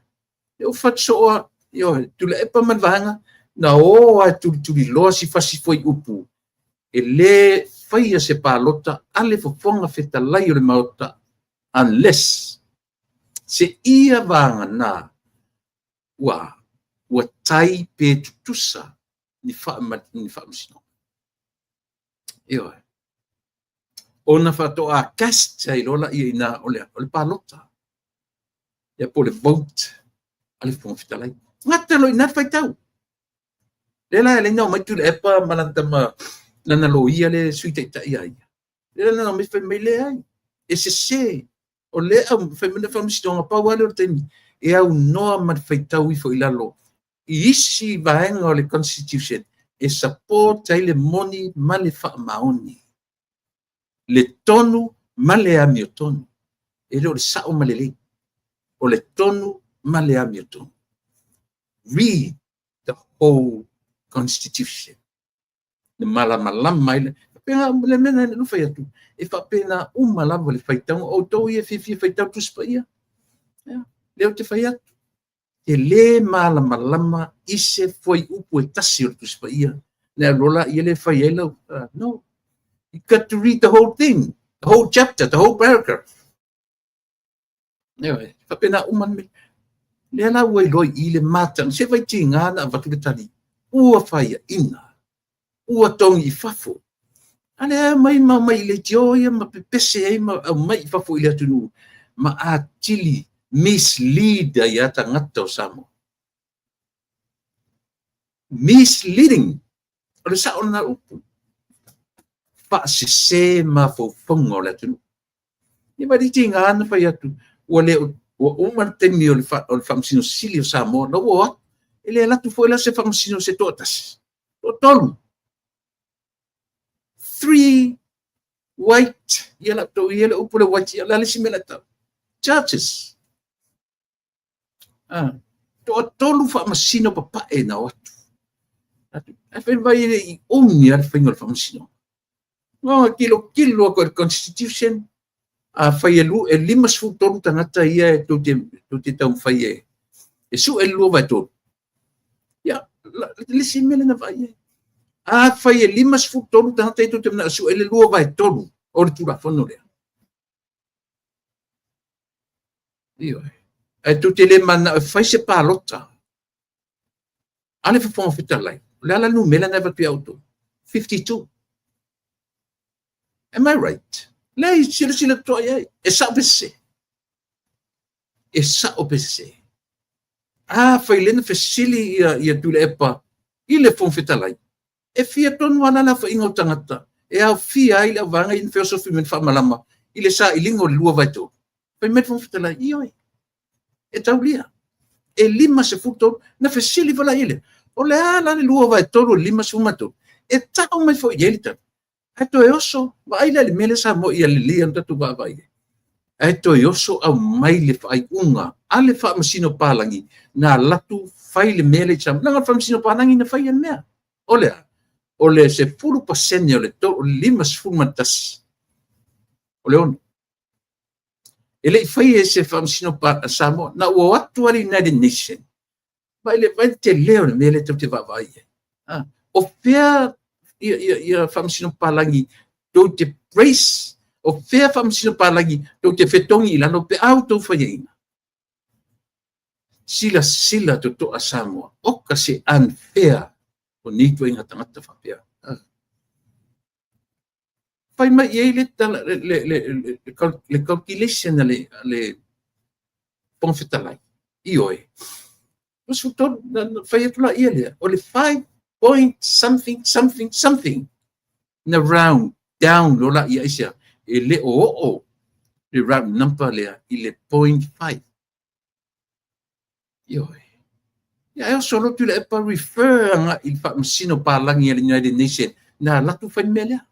E o fatu sooa, ioe, Tuilaepa ma le vaega, na o a tulituliloa si fasi foi upu, e le faia se palota a le Fofoga Fetalai o le Maota, unless se ia vagana ua tai pe tutusa ni faamasinoga. Ioe. Ona faatoa cast ai loa laia ina o le palota. Ia po o le vote a le Fofoga Fetalai. Gata loa i ina le faitau. Lea la e ala ai ona omai Tuilaepa ma lana tama, lana loia le Sui Taitai a ia. Lea la na omai fai mai leai, e sese. O lea au fai mai le faamasinoga pau lava lea o le taimi e aunoa ma le faitau ifo i lalo i isi vaega o le Constitution e support ai le moni ma le faamaoni. Le tonu ma le amiotonu. E le o le sao ma lelei. O le tonu ma le amiotonu. Read the whole Constitution. Le malamalama ai le faapena le mea na fai atu. E faapena uma lava le faitauga. O outou ia fiafia faitau Tusi Paia. Ia, lea ou te fai atu. E le malamalama i se fuaiupu e tasi o le Tusi Paia. Le alu la ia le fai ai lau. No. You got to read the whole thing. The whole chapter, the whole paragraph. Ioe, faapena uma le mea. Lea la ua iloa i le mata, se vaitiga na avatu le tali, ua faiaina. Ua togi i fafo. A lea mai ma mai i leitio ia ma pepese ai ma aumai i fafo i le atunuu ma atili mislead ai a tagata o Samoa. Misleading. O le sao lena upu. Faasese mafaufauga o le atunuu. Ia ma le tiga na fai atu, ua le ua uma le taimi o le Faamasino Sili o Samoa, na ua o atu. E le alu atu foi la se faamasino se toatasi, toatolu. 3 white, ia la tou ia le upu le white, ia la le isi mea la tau. Judges. Ah, toatolu faamasino papae na o atu. Ae fai mai le i umi a le faiga o le faamasinoga. No, tilotilo atu i le Constitution, a fai e 53 tagata ia e tou te taumafai e sue le 2/3. Ia, le isi mea lea na vaai ai. A fai e 53 tagata ia tou te manao e sue le 2/3 o le Tulafono lea. Ioe. Ae tou te le mananao e fai se palota a le Fofoga Fetalai. O le a la le numera na e avatu ia outou? 52. Am I right? Leai, silasila totoa i ai. E sao pe sese? E sao pe sese? A fai lea na fesili ia Tuilaepa i le Fofoga Fetalai, e fia tonu lava la le aofaiga o tagata e aofia ai le auvaega ia na feosofi mai le faamalama i le sailiga o le 2/3. Fai mai le Fofoga Fetalai, ioe, e taulia. E 53, na fesili foi la i le, o le a la le 2/3 o le 53? E tau mai foi i ai le tali. Ae toe oso, vaai la i le mea lea Samoa ia lelei ona tatou vaavaai ai. Ae toe oso aumai le faaiuga a le Faamasino Palagi na alu atu fai le mea lea i Samoa. Leaga o le Faamasino Palagi na faia le mea. O le a? O le 10% o le 51 o le 6. E le i faia e se Faamasino Samoa. Na ua o atu lava le United Nation. Vaai le tele o le mea lea tou te vaavaai ai. O fea ia Faamasino Palagi tou te praise, o fea Faamasino Palagi tou te fetogi i lalo pe a outou faiaina. Silasila totoa Samoa, oka se unfair o nei ituaiga tagata faapea. Fai mai i ai le calculation a le Fofoga Fetalai. Ioe. 23, fai atu la ia lea, o le 5 point something something something na round down loa la ia aisea, e le o oo le round number lea i le 0.5. Ioe. Ia e oso loa Tuilaepa refer agai i le Faamasino Palagi a le United Nation na alu atu fai le mea lea.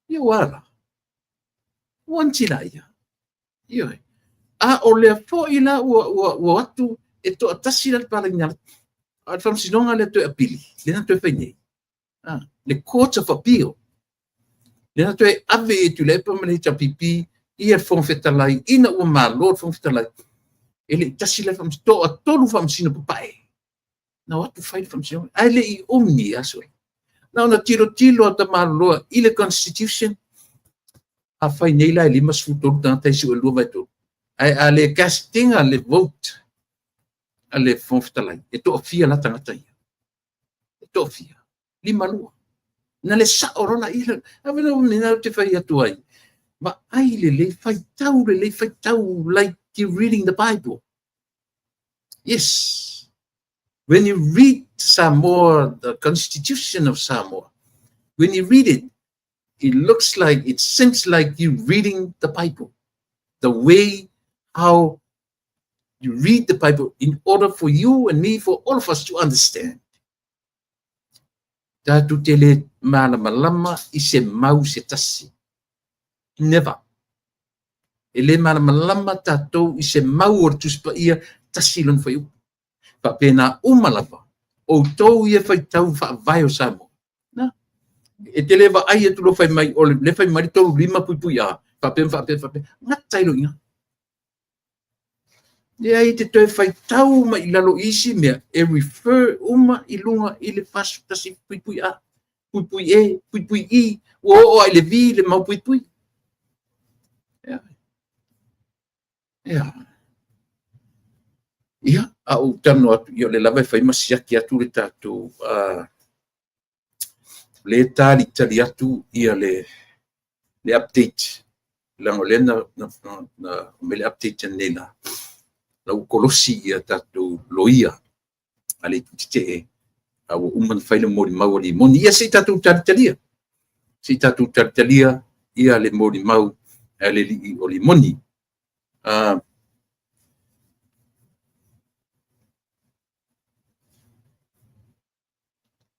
Ia ua ala. Ua tila ia. Ioe. A o lea foi la ua atu e toatasi la le palagi na a le faamasinoga lea toe apili, lea na toe fai nei. Le Court of Appeal. Lea na toe ave i Tuilaepa ma le HRPP ia le Fofoga Fetalai ina ua malo le Fofoga Fetalai. E le i tasi la faamasino, toatolu faamasino papae. Na o atu fai le faamasinoga. Ae le i umi aso. Na ona tilotilo a tamaloloa i le Constitution, a fai nei la e 53 tagata i sue 2/3. Ae a le castinga le vote a le Fofoga Fetalai, e toafia la tagata ia. E toafia. 52. Na le sao loa la ia. A vena na te fai atu ai. Vaai lelei, faitau lelei, faitau like you reading the Bible. Yes. When you read Samoa, the Constitution of Samoa, when you read it, it looks like, it seems like you're reading the Bible. The way how you read the Bible in order for you and me, for all of us to understand. Tatou te le malamalama i se mau se tasi. Never. E le malamalama tatou i se mau o le Tusi Paia tasi lona fuaiupu. Faapena uma lava, outou ia faitau faavae o Samoa. Na. E te le vaai atu loa fai mai, o le fai mai le 35 puipui A, faapea, faapea, faapea. Gata i lo iga. Leai te toe faitau mai i lalo i isi mea, e refer uma i luga i le 41 puipui A, puipui E, puipui I, ua oo ai le V le mau puipui. Ia. Ia. Ia, a ou talanoa atu, ia o le lava e fai ma siaki atu le tatou Le talitali atu ia le update, leaga o lea na aumai le update nei la, la ua kolosi ia tatou loia a le Itu Tetee, a ua uma ona fai le molimau a Limoni. Ia se i tatou talitalia, se i tatou talitalia ia le molimau a le alii o Limoni.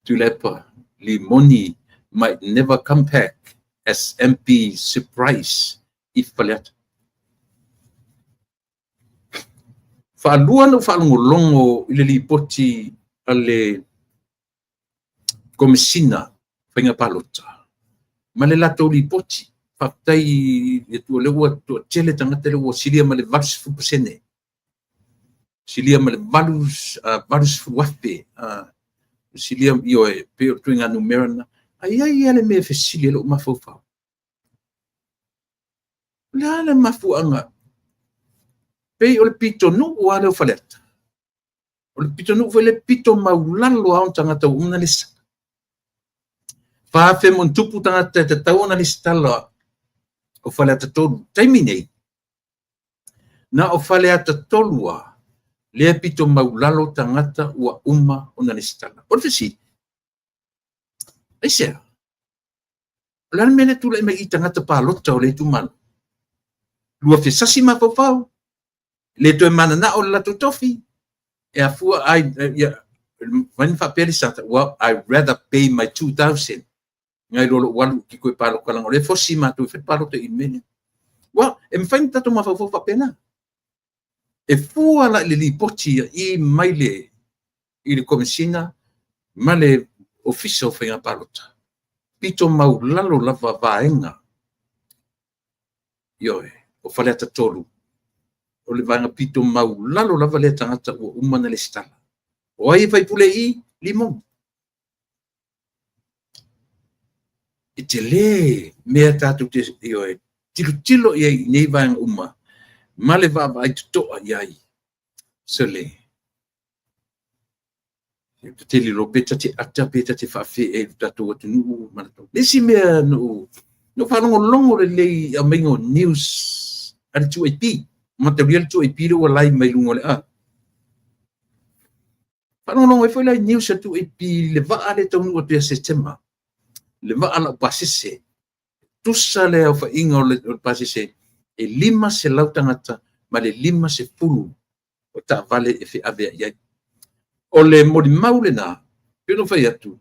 Tuilaepa, Limoni might never come back as MP surprise if Faleata. Faalua na ou faalogologo i le lipoti a le Komesina Faiga Palota ma le latou lipoti. Faafetai i le Atua o lea ua toatele tagata lea ua silia ma le 80%. Silia ma le 80,000. Silia, ioe, pei o le ituaiga numera lena. Ae i ai lava le mea e fesili ai lou mafaufau. O le a le mafuaaga? Pei o le pitonuu lava lea o Faleata, o le pitonuu foi lea pito maulalo lava ona tagata ua uma ona resitala. 4,000+ tagata e tatau ona resitala o Faleata 3. Taimi nei, na o Faleata 3 lava lea e pito maulalo tagata ua uma ona resitala. O le fesili, aisea? O le a le mea lea e tulai mai i tagata palota o le itumalo? Lua fesasi mafaufau, le toe mananao i le latou tofi, e afua ai, ia, mafai ona faapea le Sata, well, I rather pay my 2,000 nai lo lou alu i toe palota, leaga o lea e fosi matou e fai palota i le mea lea. Well, e mafai ona tatou mafaufau faapena. E fua la i le lipoti i mai le i le Komesina ma le Ofisa o Faiga Palota, pito maulalo lava vaega, ioe, o Faleata 3, o le vaega pito maulalo lava lea tagata ua uma ona resitala. O ai e faipule i? Limoni. E tele mea tatou te, ioe, tilotilo i ai i nei vaega uma ma le vaavaai totoa i ai. Sole, ta te lilo pe ta te ata pe ta te faafeai i le tatou atunuu. Le isi mea na ou faalogologo lelei i aumaiga o news a le 2AP. Mataulia le 2AP lea ua live mai luga o le a. Faalogologo ai foi la i news a le 2AP i le vaa lea e taunuu atu ia Setema. Le vaa laupasese. Tusa le aofaiga o le pasese e 500 tagata ma le 50 o taavale e feaveai ai. O le molimau lena, pei ona fai atu,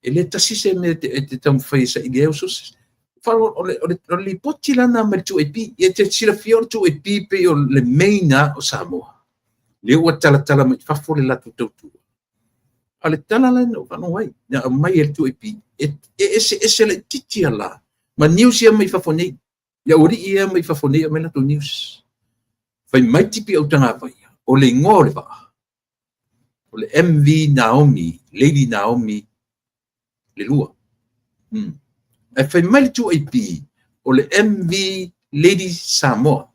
e le tasi se mea e te taumafai e saili ai au sources. O le lipoti la na mai le 2AP, e te silafia o le 2AP pei o le main o Samoa. Lea ua talatala mai fafo le latou tautua. A o le tala la na ou faalogo ai, na aumai e le 2AP, e eseese laitiiti la ma news ia mai fafo nei. Le aualii ia mai fafo nei aumai latou news. Fai mai tipi au tagavai, o le igoa o le vaa, o le MV Naomi, Lady Naomi le lua. Ae fai mai le 2AP, o le MV Lady Samoa.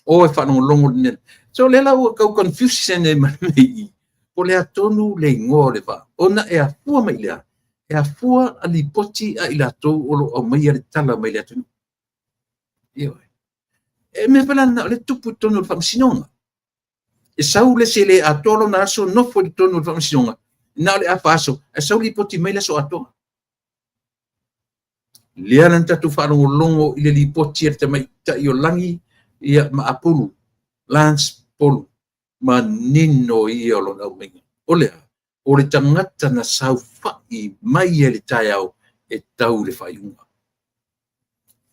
O e faalogologo le mea. So lea la ua tau confuse nei ma le mea i. Po o le a tonu le igoa o le vaa. Ona e afua mai lea, e afua a lipoti a i latou o lo o aumaia le tala mai le atunuu. Ioe. E mea foi la lena, o le tupu i totonu o le faamasinoga. E sau le isi e le atoa lona aso nofo i totonu o le faamasinoga, na o le afa aso, ae sau lipoti mai le aso atoa. Lea la na tatou faalogologo i le lipoti a le tamaitai o Lagi ia, ma Apulu, Lance Polu, manino ia o lona aumaiga. O le a? O le tagata na saofai mai ai le taeao e tau le faaiuga.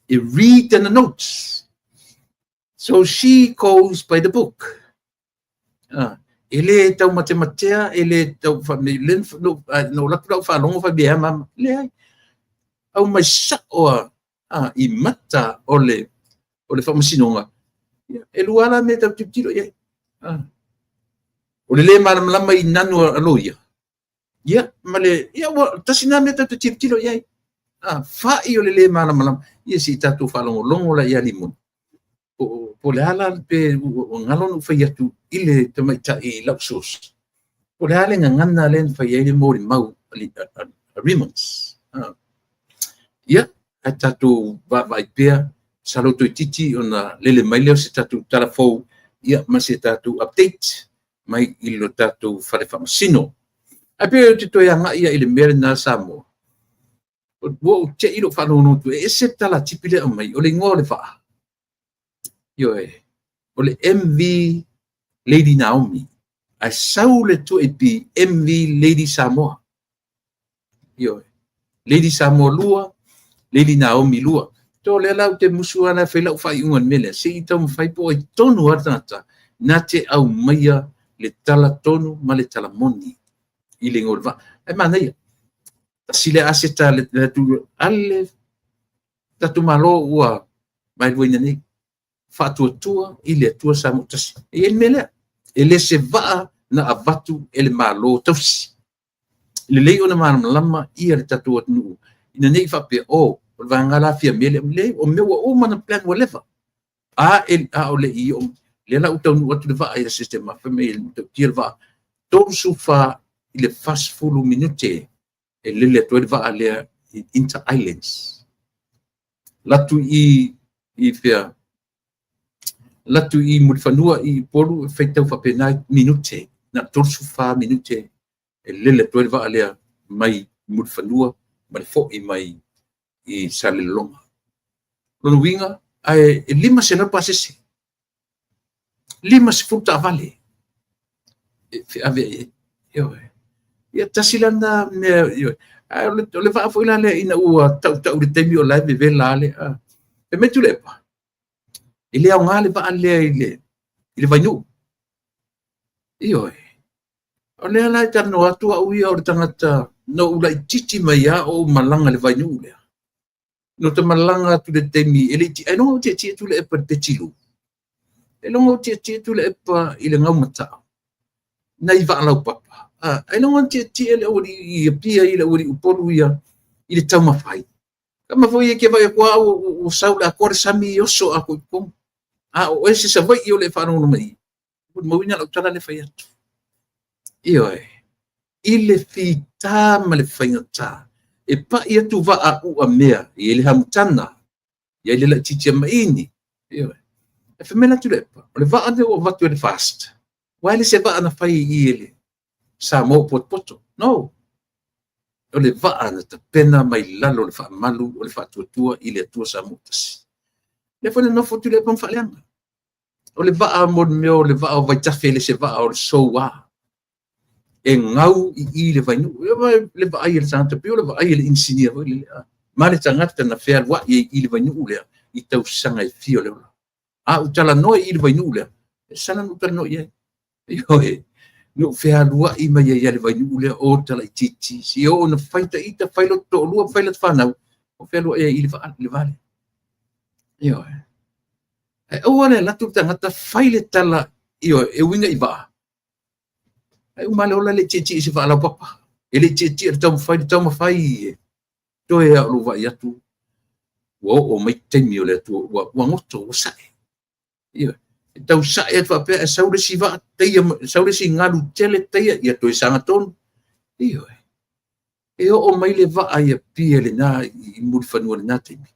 E read the notes. So she goes by the book. E le tau matematea, e le tau no latu lau faalogo fai mea mama. Leai. Au mai sao a i mata o le faamasinoga. E lua la mea tau tilotilo i ai. O le le malamalama i nanu a loia. Ia, ma le, ia, ua, tasi nā mea tau te tilotilo i ai. Fai o le le malamalama. Ia, si tatou faalogologo la ia Limoni. Po le a la pe ua galo na fai atu i le tamaitai i lau source. Po le a le gagana lea na fai ai le molimau a Agreements. Ia, ae tatou vaavaai pea, masalo toeitiiti ona lele mai lea o se tatou tala fou, ia, ma se tatou update mai i lo tatou fale faamasino. Ae pei ou te toe agai i le mea lena Samoa, ua ou te i lou faalogologo atu, e ese le tala a Tipi lea e aumai, o le igoa o le vaa. Ioe, o le MV Lady Naomi, ae sau le 2AP MV Lady Samoa. Ioe, Lady Samoa 2, Lady Naomi 2. To lea la ou te musu lava e fai lau faaiuga i le mea lea, se i taumafai po o ai tonu lava le tagata na te aumaia le tala tonu ma le tala moni i le igoa o le vaa. Ae manaia, tasi lea aseta a le tatou Malo ua vaeluaina nei, Faatuatua i le Atua Samoa Tasi. E i ai le mea lea, e le se vaa na avatu e le Malo tausi. Lelei ona malamalama ia le tatou atunuu, ina ne i faapea, o le vaega la Fiame lea, leai, o mea ua uma ona plan ua leva. A o le i oo, lea la ua taunuu atu le vaa i le Setema, fai mai e matautia le vaa, 34 i le 40 minute e lele atu ai le vaa lea i Inter Islands. Latu i fea, latu i Mulifanua i Upolu, e faitau faapena minute, na 34 minute e lele atu ai le vaa lea mai Mulifanua ma le foi mai i Salelologa. Lona uiga, ae 500 pasese, 50 taavale e feaveai ai. Ioe. Ia tasi la lena mea, ioe. Ae o le vaa foi la lea ina ua tautau i le taimi o la e vevela le. Fai mai Tuilaepa, e le aoga le vaa lea i le Vainuu. Ioe. O lea la e talanoa atu au ia o le tagata na ou laitiiti mai lava o ou malaga i le Vainuu lea. Na ou malaga atu i le taimi e le i... Ailoga ou tietie Tuilaepa i le Petilu. Ailoga ou tietie Tuilaepa i le Gaumatao, nai vaa laupapa. Ailoga na tietie le aualii i Apia i le aualii Upolu ia i le taumafai. Tama foi e ke vai atu au ua sau le atoa le sami oso atoa i totonu. A o oe se Savaii o le faalogologo mai, molimauina lau tala lea fai atu. Ioe, i le fita ma le faigata, e pai atu vaa uamea, e i ai le hamutana, e i ai le laitiiti maini. Ioe, e fai mai la Tuilaepa, o le vaa lea ua avatu e le FAST, ua le se vaa na fai i i le Samoa potopoto. No, o le vaa na tapena mai lalo o le faamalu o le faatuatua i le Atua Samoa Tasi. Lea foi na nofo Tuilaepa ma faaleaga. O le vaa mo le mea o le vaa o Vaitafe, le se vaa o le Soua. E gau i i le Vainuu. Le vaai e le tagata, pei o le vaai e le inisinia foi lele. Ma le tagata na fealuai ai i le Vainuu lea, i tausaga e fia o le ola. A ou talanoa i le Vainuu lea, e sala na ou talanoa i ai. Ioe, na ou fealuai mai ai le Vainuu lea o talaitiiti. Si o na fai ita, fai loto toalua, fai loto fanau, o fealuai ai i le vaa, le vale. Ioe. Ae aua le alu atu le tagata fai le tala, ioe, e uiga i vaa. Ai uma le ola le tietie i se vaa laupapa. E le tietie le taumafai, le taumafai toe a o lou vaai atu, ua oo mai taimi o le Atua, ua goto, ua sae. Ioe, e tau sae atu faapea, e sau le isi vaa, teia, sau le isi galu tele, teia, ia toe saga tonu. Ioe, e oo mai le vaa i Apia lena, i Mulifanua lena taimi.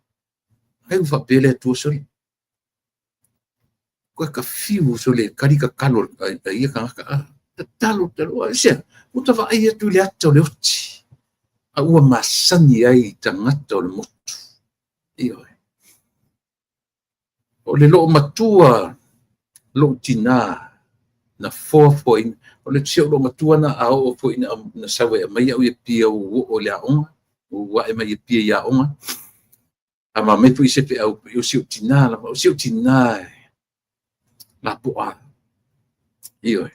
Ai ua faapea le Atua, sole. Koe ka fiu sole, kari tatalo a ia tagata. A, tatalo, tatalo. Aisea, ua ta vaai atu i le ata o le oti, a ua masani ai tagata o le motu. Ioe. O le loo matua lou tina na foafoaina. O le si ou loo matua na a oo foi na sau e aumai au i Apia ua oo i le aoga, ua ae mai i Apia i aoga. A mamai foi se feau, o si ou tina lava, o si ou tina e lapoa. Ioe.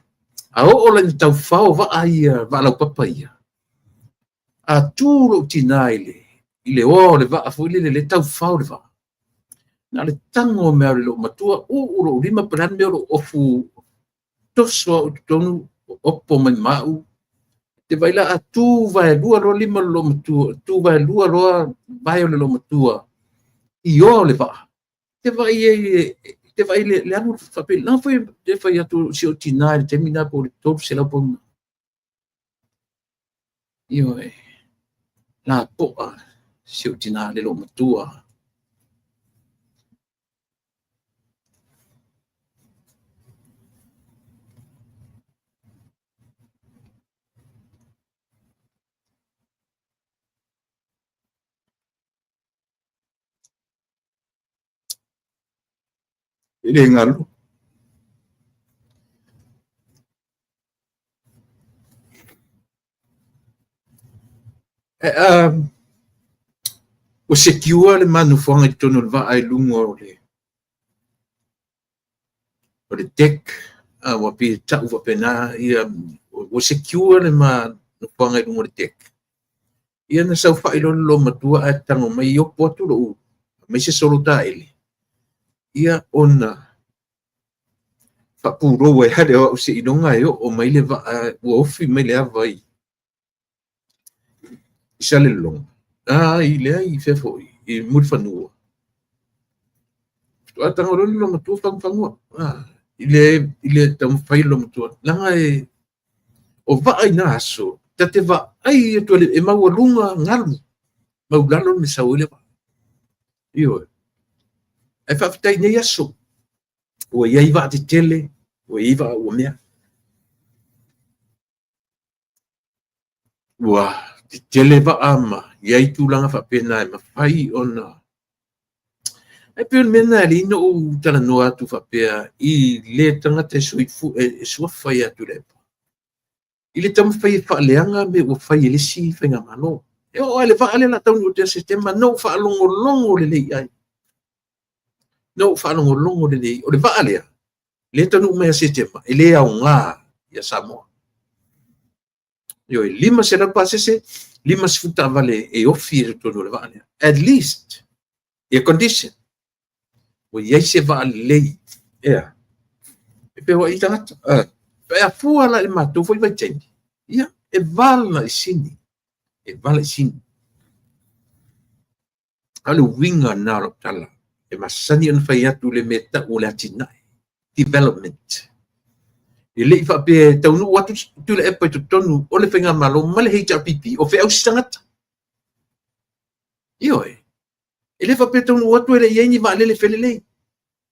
A oo la ina taufao vaa ia, vaa laupapa ia, a tu lou tina i le oa o le vaa foi lele, le taufao le vaa. Na le tango mea o le loo matua, uu lou lima pe le mea o lou ofu toso au i totonu, opo mai mau. Te vai la a tu vaelua loa lima o le loo matua, tu vaelua loa vae o le loo matua, i oa o le vaa. Te vai ai, te vai le alu faapea, la foi te fai atu si o tina i le taimi na po o le 300 pauna. Ioe. Lapoa si ou tinā le loomatua. E le galo. Ua secure le ma nofoaga i totonu o le vaa i luga o le deck, ua pei e tau faapena, ia, ua secure le ma nofoaga i luga o le deck. Ia na saofai loa le loomatua ae tago mai opo atu lou aumai se solo taele, ia ona faapulou ai lava lea o au seiloga e oo mai le vaa ua ofi mai le ava i Salelologa, i leai i fea foi, i Mulifanua. Faatoa tago loa le loomatua fagufagu au. I le taumafai o le loomatua, leaga e o vaa i na aso, ta te vaai atu e maualuga galu, maulalo le mea e sau ai le vaa. Ioe. Ae faafetai i nei aso, ua i ai vaa tetele, ua i ai vaa ua mea. Ua tetele vaa ma i ai tulaga faapena e mafai ona. Ae pei o le mea lena e alai ona ou talanoa atu faapea i le tagata e soifu e suafa ia Tuilaepa. I le taumafai e faaleaga mea ua fai e le isi faigamalo. E oo lava i le vaa lea o le a taunuu atu ia Setema, na ou faalogologo lelei i ai. Na ou faalogologo lelei. O le vaa lea, lea e taunuu mai ia Setema, e le aoga ia Samoa. Ioe, 500 pasese, 50 taavale e ofi i totonu o le vaa lea. At least, air condition. Ua i ai se vaa lelei. Ea, e feoai tagata. E afua la i le matou foi vaitaimi, ia, e vala i sini. E vala i sini. A o le uiga lena o lau tala, e masani ona fai atu le mea tau o le atinae, development. E le i faapea e taunuu atu Tuilaepa i totonu o le faigamalo ma le HRPP o feausi tagata. Ioe. E le faapea e taunuu atu e le i i ai ni vaalele felelei.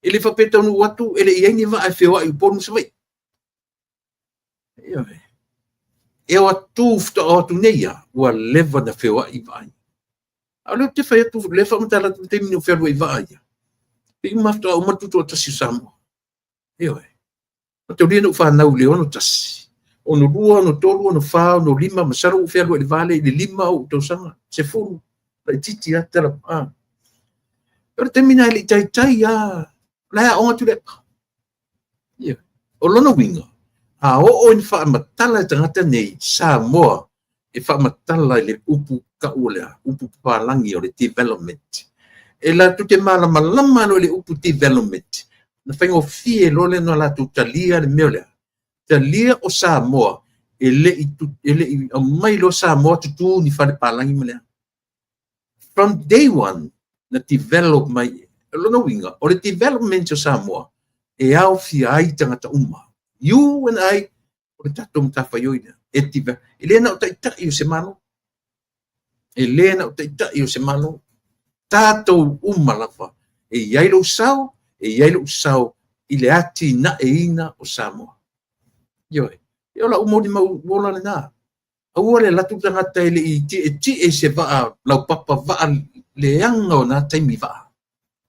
E le faapea e taunuu atu e le i i ai ni vaa e feoai i Upolu ma Savaii. Ioe. E o atu faatoa o atu nei lava, ua leva ona feoai vaa ia. A o lea ou te fai atu, lea e faamatala atu le taimi na ou fealuai i vaa ia, pei uma lava faatoa uma le tutoatasi o Samoa. Ioe. Mataulia na ou fanau i le 61, 62, 63, 64, 65, masalo ua ou fealuai i le va lea i le 5 ou tausaga, 10, laitiiti lava tala. O le taimi lena e le i taitai lava, o la e aoga Tuilaepa. Ioe. O lona uiga, a oo ina faamatala e tagata nei Samoa e faamatala i le upu tau o le a, upu papalagi o le development. E latou te malamalama loa i le upu development, na faigofie loa lea ona latou talia le mea o le a. Talia o Samoa e le i aumai loa Samoa tutu ni fale palagi ma le a. From day one, na develop mai. O lona uiga, o le development o Samoa e aofia ai tagata uma. You and I, o le tatou matafaioi lea. E develop. E le na o taitai o se Malo. E le na o taitai o se Malo. Tatou uma lava. E i ai lou sao, e i ai lou sao i le atinaeina o Samoa. Ioe. E o lau molimau ola lena. Aua le alu atu tagata e le i tietie i se vaa laupapa, vaa leaga o na taimi vaa.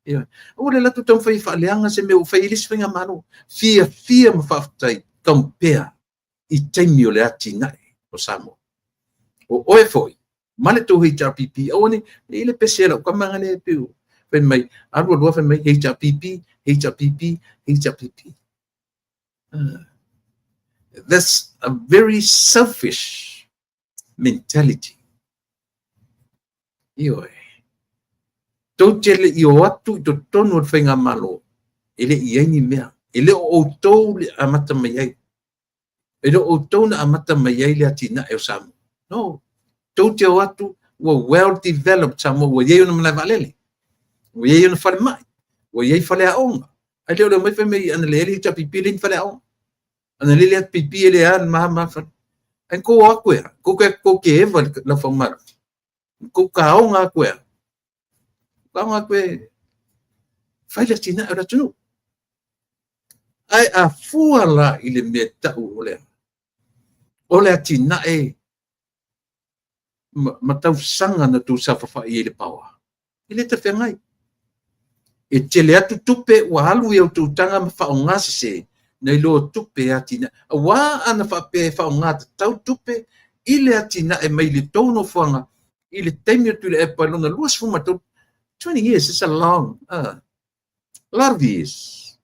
Ioe. Aua le alu atu taumafai e faaleaga se mea ua fai e le isi faigamalo. Fiafia ma faafetai, compare i taimi o le atinae o Samoa. O oe foi, ma le tou HRPP, aua ne i le pese a lau tama lea e pei fai mai, alu alu fai mai HRPP, HRPP, HRPP. That's a very selfish mentality. Ioe. Tou te le i o atu i totonu o le faigamalo, e le i i ai ni mea. E le o outou le amata mai ai. E le o outou na amata mai ai le atinae o Samoa. No. Tou te o atu, ua well developed Samoa, ua i ai ona malae vaalele, ua i ai ona falemai, ua i ai faleaoga. Ae le o le omai fai mai ana leai le HRPP le ni faleaoga. Ana leai le HRPP e le a ma ma fale. Ae kou o atu e a, kou ke eva i le laufaumalo. Tou taoga atu e a? Taoga atu e fai le atinae o le atunuu. Ae a fua la i le mea tau o le o le atinae ma tausaga na tou saofafai ai i le power, e le talafeagai. E tele atu tupe ua alu i a outou taga ma faaaoga sese nai lo tupe e atinae. Aua ana faapea e faaaoga tatau tupe i le atinae mai le tou nofoaga i le taimi o Tuilaepa lona 23, 20 years is a long, lot of years.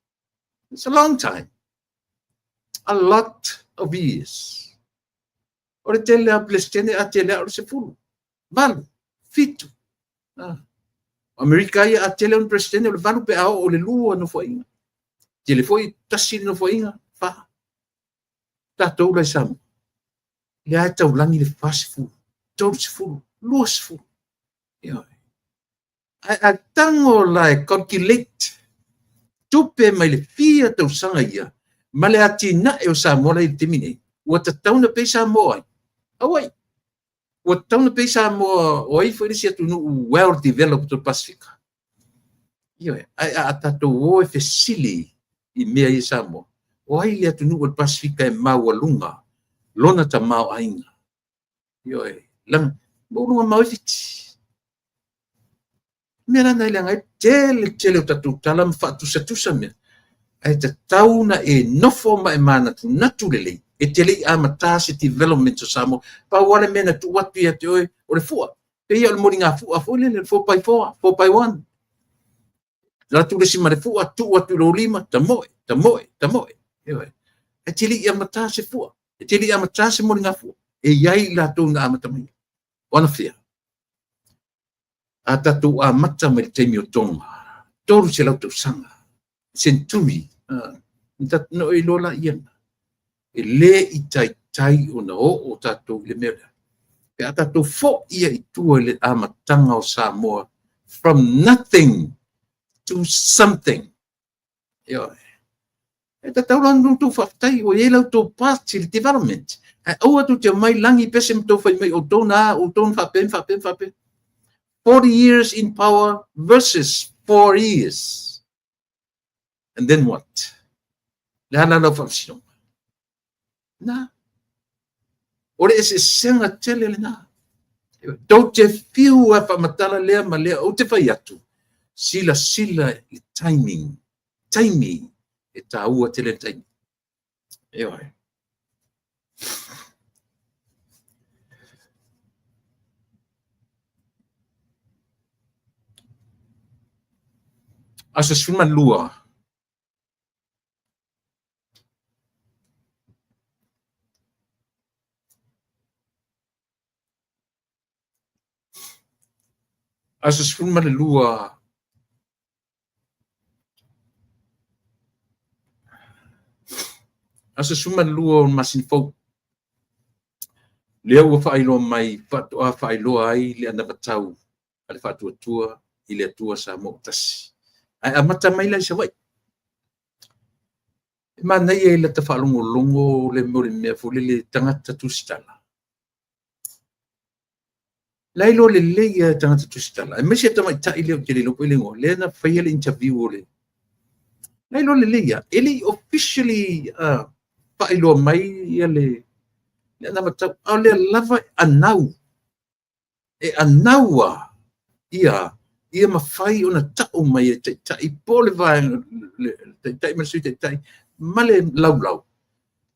It's a long time. A lot of years. O le tele a Peresetene a tele o le 10, 8, 7. Amerika ia a tele o Peresetene o le 8 pe a oo i le 2 nofoaiga. Tele foi 1 le nofoaiga, 4. Tatou la i Samoa, lea e taulagi le 40, 30, 20. Ioe. Ae a tago la e calculate tupe mai le fia tausaga ia ma le atinae o Samoa la i le taimi nei, ua tatau ona pei Samoa ai. Auai, ua tatau ona pei Samoa o ai foi le isi atunuu well developed o le Pasefika. Ioe, ae a tatou o e fesili i mea ia Samoa, o ai le atunuu o le Pasefika e maualuga lona tamaoaiga? Ioe, lana, maualuga mau e Fiti. Mea la na leaga ai tele tele o tatou tala ma faatusatusa mea. Ae tatau na e nofo ma e manatunatu lelei, e te le i amata se development o Samoa. Pau lava le mea na tuu atu ia te oe o le fua. Pei o le moligafua foi lele, le 4x4, 4x1. Alu atu le isi ma le fua, tuu atu i lou lima, tamoe, tamoe, tamoe. Ioe. E te le i amata se fua, e te le i amata se moligafua. E i ai i latou na amata mai. O anafea? A tatou amata mai le taimi o Tonga, 300 tausaga, century, na o iloa la ia, e le i taitai ona oo tatou i le mea lea. Pe a tatou foi ia i tua i le amataga o Samoa, from nothing to something. Ioe. E tatau la ona outou faafetai, ua i ai la outou part i le development. Ae aua tou te omai lagi pese ma tou fai mai outou na, outou na faapea, faapea, faapea. 40 years in power versus 4 years. And then what? Le ala lau faamasinoga. Na. O le eseesega tele lena. Tou te fiu a faamatala lea ma lea, ou te fai atu, sila sila i timing. Taimi e tāua tele le taimi. Ioe. Aso 12. Aso 12. Aso 12 o le masina fou. Lea ua faailoa mai, faatoa faailoa ai le anavatau a le Faatuatua i le Atua Samoa ua tasi. Ae amata mai la i Savaii. E manaia i lata faalogologo le mea o le mea foi lele tagata tusitala. La iloa lelei e tagata tusitala. Aemaise tamaitai lea ou te le iloa po o le igoa, lea na faia le interview o le. La iloa lelei lava, e le i officially faailoa mai ia le anavatau, a o lea lava e anau. E anau a ia ia mafai ona tau mai e taitai po o le vaega, le taitai ma le sui taitai ma le laulau,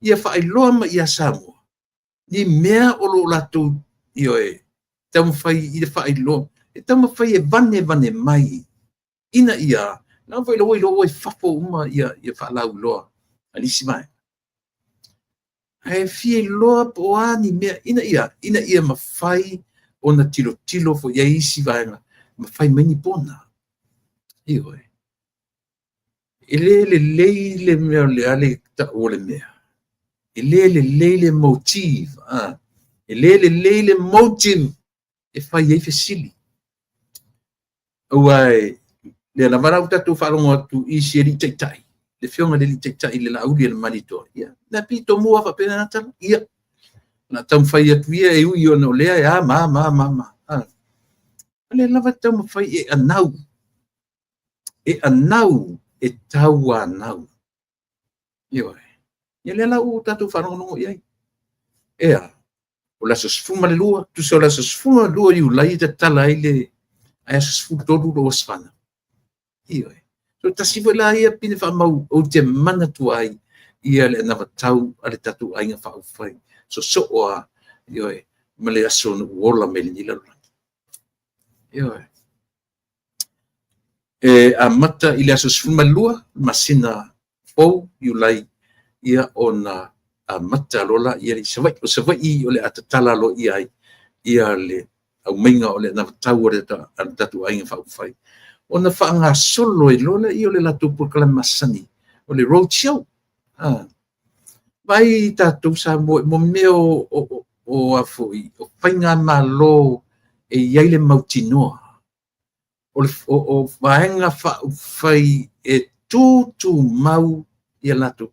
ia faailoa mai ia Samoa ni mea o lo o latou ioe taumafai i le faailoa, e taumafai e vane vane mai ina ia na foi ua iloa ua i fafo uma ia ia faalauiloa a nisi vaega. Ae fia iloa po o a ni mea ina ia mafai ona tilotilo foi i ai isi vaega ma fai mai ni pona. Ioe. E le lelei le mea o le a le tau o le mea. E le lelei le motive. E le lelei le motive e fai ai fesili. Aua e lea lava la ua tatou faalogo atu i isi alii taitai, le afioga i le alii taitai le Laauli a le Malietoa. Ia, na pito mua faapena na tala. Ia, na taumafai atu ia e ui ona o lea e a ma ma ma ma. A lea lava e taumafai e anau, e anau e tauanau. Ioe. Ia lea la ua tatou faalogologo i ai. Ea, o le aso 12, tusa o le aso 12 Iulai e tatala ai le ae aso 13 lou aso fanau. Ioe. So tasi foi la ia pine faamau ou te manatua ai ia le anavatau a le tatou Aiga Faaupufai sosoo a, ioe, ma le aso na ou ola mai lenei lalolagi. Ioe. E amata i le aso 12 masina fou Iulai, ia ona amata loa laia i Savaii. O Savaii o le a tatala aloaia ai ia le aumaiga o le anavatau a le tatou Aiga Faaupufai, ona faagasolo ai loa lea o le latou polokalame masani o le road show. Vaai tatou Samoa mo mea o a foi o faigamalo e i ai le mautinoa o vaega faaupufai e tutumau ia latou.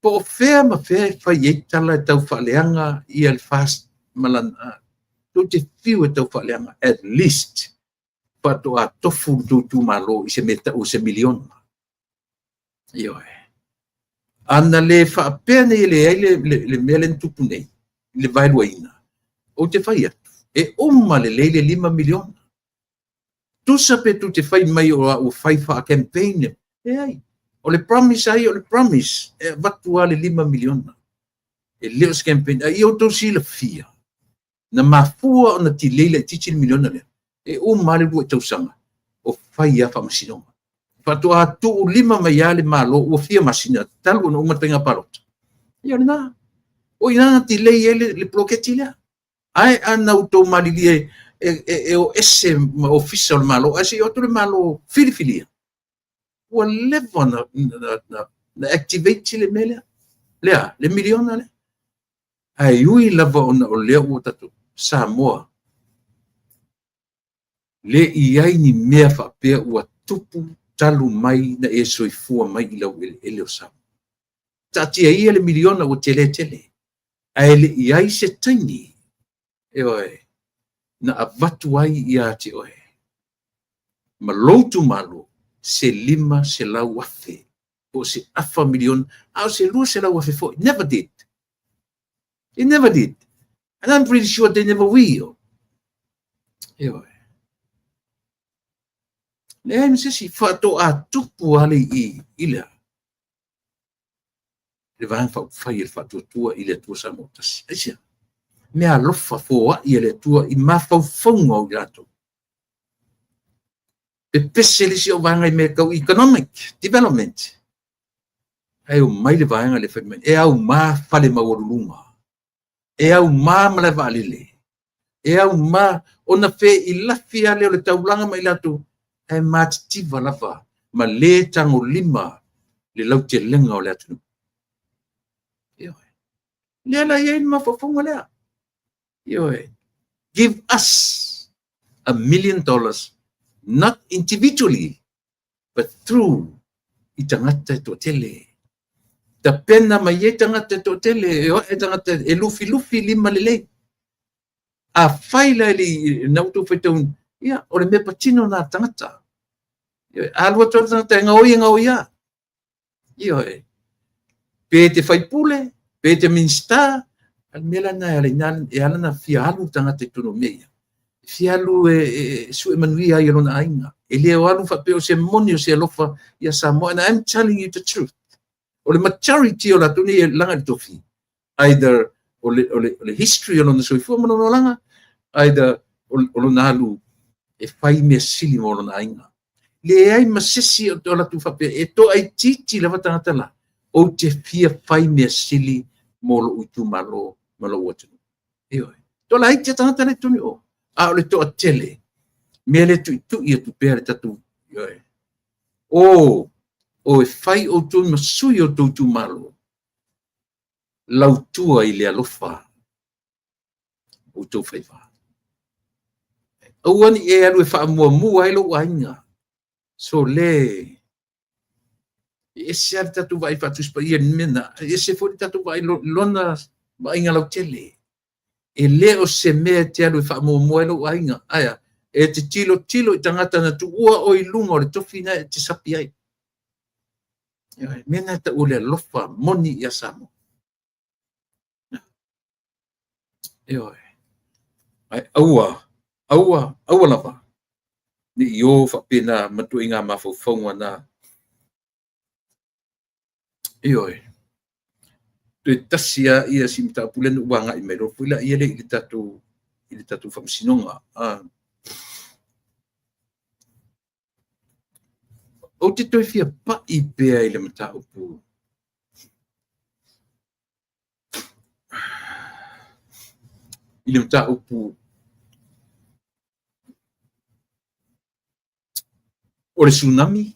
Po o fea ma fea e fai ai tala e tau faaleaga ia le FAST ma lana, tou te fiu e tau faaleaga, at least faatoa tofu le tou itumalo i se mea tau o se miliona. Ioe. Ana le faapea nei e leai le mea lea na tupu nei i le vaeluaina, ou te fai atu, e uma lelei le $5 miliona. Tusa pe tou te fai mai o au fai faa-campaign, leai. O le promise ai o le promise, e avatu lava le $5 miliona. E le o se campaign. A ia outou silafia, na mafua ona delay laitiiti le miliona lea, e uma lava le 2 tausaga o fai lava faamasinoga. Faatoa tuu lima mai lava le Malo ua fia masina talu ona uma le faiga palota. Ia o lena. O i ina na delay ai le poloketi lea. Ae ana outou malilie e o ese ma ofisa o le Malo, ae se i o atu le Malo filifilia, ua leva na activate le mea lea. Lea, le miliona lea. Ae ui lava ona o lea ua tatou Samoa, le i ai ni mea faapea ua tupu talu mai na e soifua mai i lau eleele o Samoa. Taatia ia le miliona ua tele tele, ae le i ai se taimi, ioe, na avatu ai ia te oe ma lou itumalo se 500,000 po o se afa miliona, a o se 200,000 foi. Never did. They never did. And I'm pretty sure they never will. Ioe. Leai ma se isi faatoa tupu lava le i le Vaega Faaupufai e le Faatuatua i le Atua Samoa Tasi. Aisea? Mea alofa foai e le Atua i mafaufauga o i latou. Pepese le isi o vaega i mea tau economic development. Ae omai le vaega le fai mai, e aumā fale maualuluga, e aumā malae vaalele, e aumā ona feilafi lava lea o le taulaga ma i latou, ae matitiva lava ma le tagolima le lautelega o le atunuu. Ioe. Lea la i ai le mafaufauga lea. Ioe. Give us $1 million, not individually, but through i tagata e toatele. Tapena mai ai tagata e toatele, e oe tagata e lufilufi lima lelei. A fai la i na outou faitau, ia, o le mea patino na tagata. Ioe, a alu atu le tagata e gaoi e gaoi a. Ioe. Pe te faipule, pe te minista, a le mea la na e ala ina, e ala na fia alu le tagata i totonu o mea ia. Fia alu e sue manuia ai e lona aiga. E le o alu faapea o se moni o se alofa ia Samoa. And I'm telling you the truth. O le majority o latou nei e laga i le tofi, either o le history o lona soifua ma lona olaga, either o lona alu e fai mea sili mo lona aiga. Leai ma sesi o latou faapea, e toaitiiti lava tagata la, ou te fia fai mea sili mo lou itumalo ma lou atunuu. Ioe. Toalaiti tagata le tonu o. A o le toatele, mea le tuitui atu pea le tatou, ioe. O e fai outou ma sui o tou itumalo, lautua i le alofa outou faiva. Aua ni e alu e faamuamua ai lou aiga. So le, e ese lava le tatou vaai faatusi paia i le mea na, e ese foi le tatou vaai lona vaaiga lautele. E le o se mea e te alu e faamuamua ai lou aiga. Aia, E te tilotilo i tagata na tuua oe i luga o le tofi na e te sapi ai. Ioe, mea na e tau o le alofa moni ia Samoa. Ioe. Ae aua, aua, aua lava ne i o faapena ma ituaiga mafaufauga na. Ioe. Toe tasi lava ia si mataupu lea na ou agai mai loa foi laia lea i le tatou faamasinoga. Ou te toe fia pai pea i le mataupu o le tsunami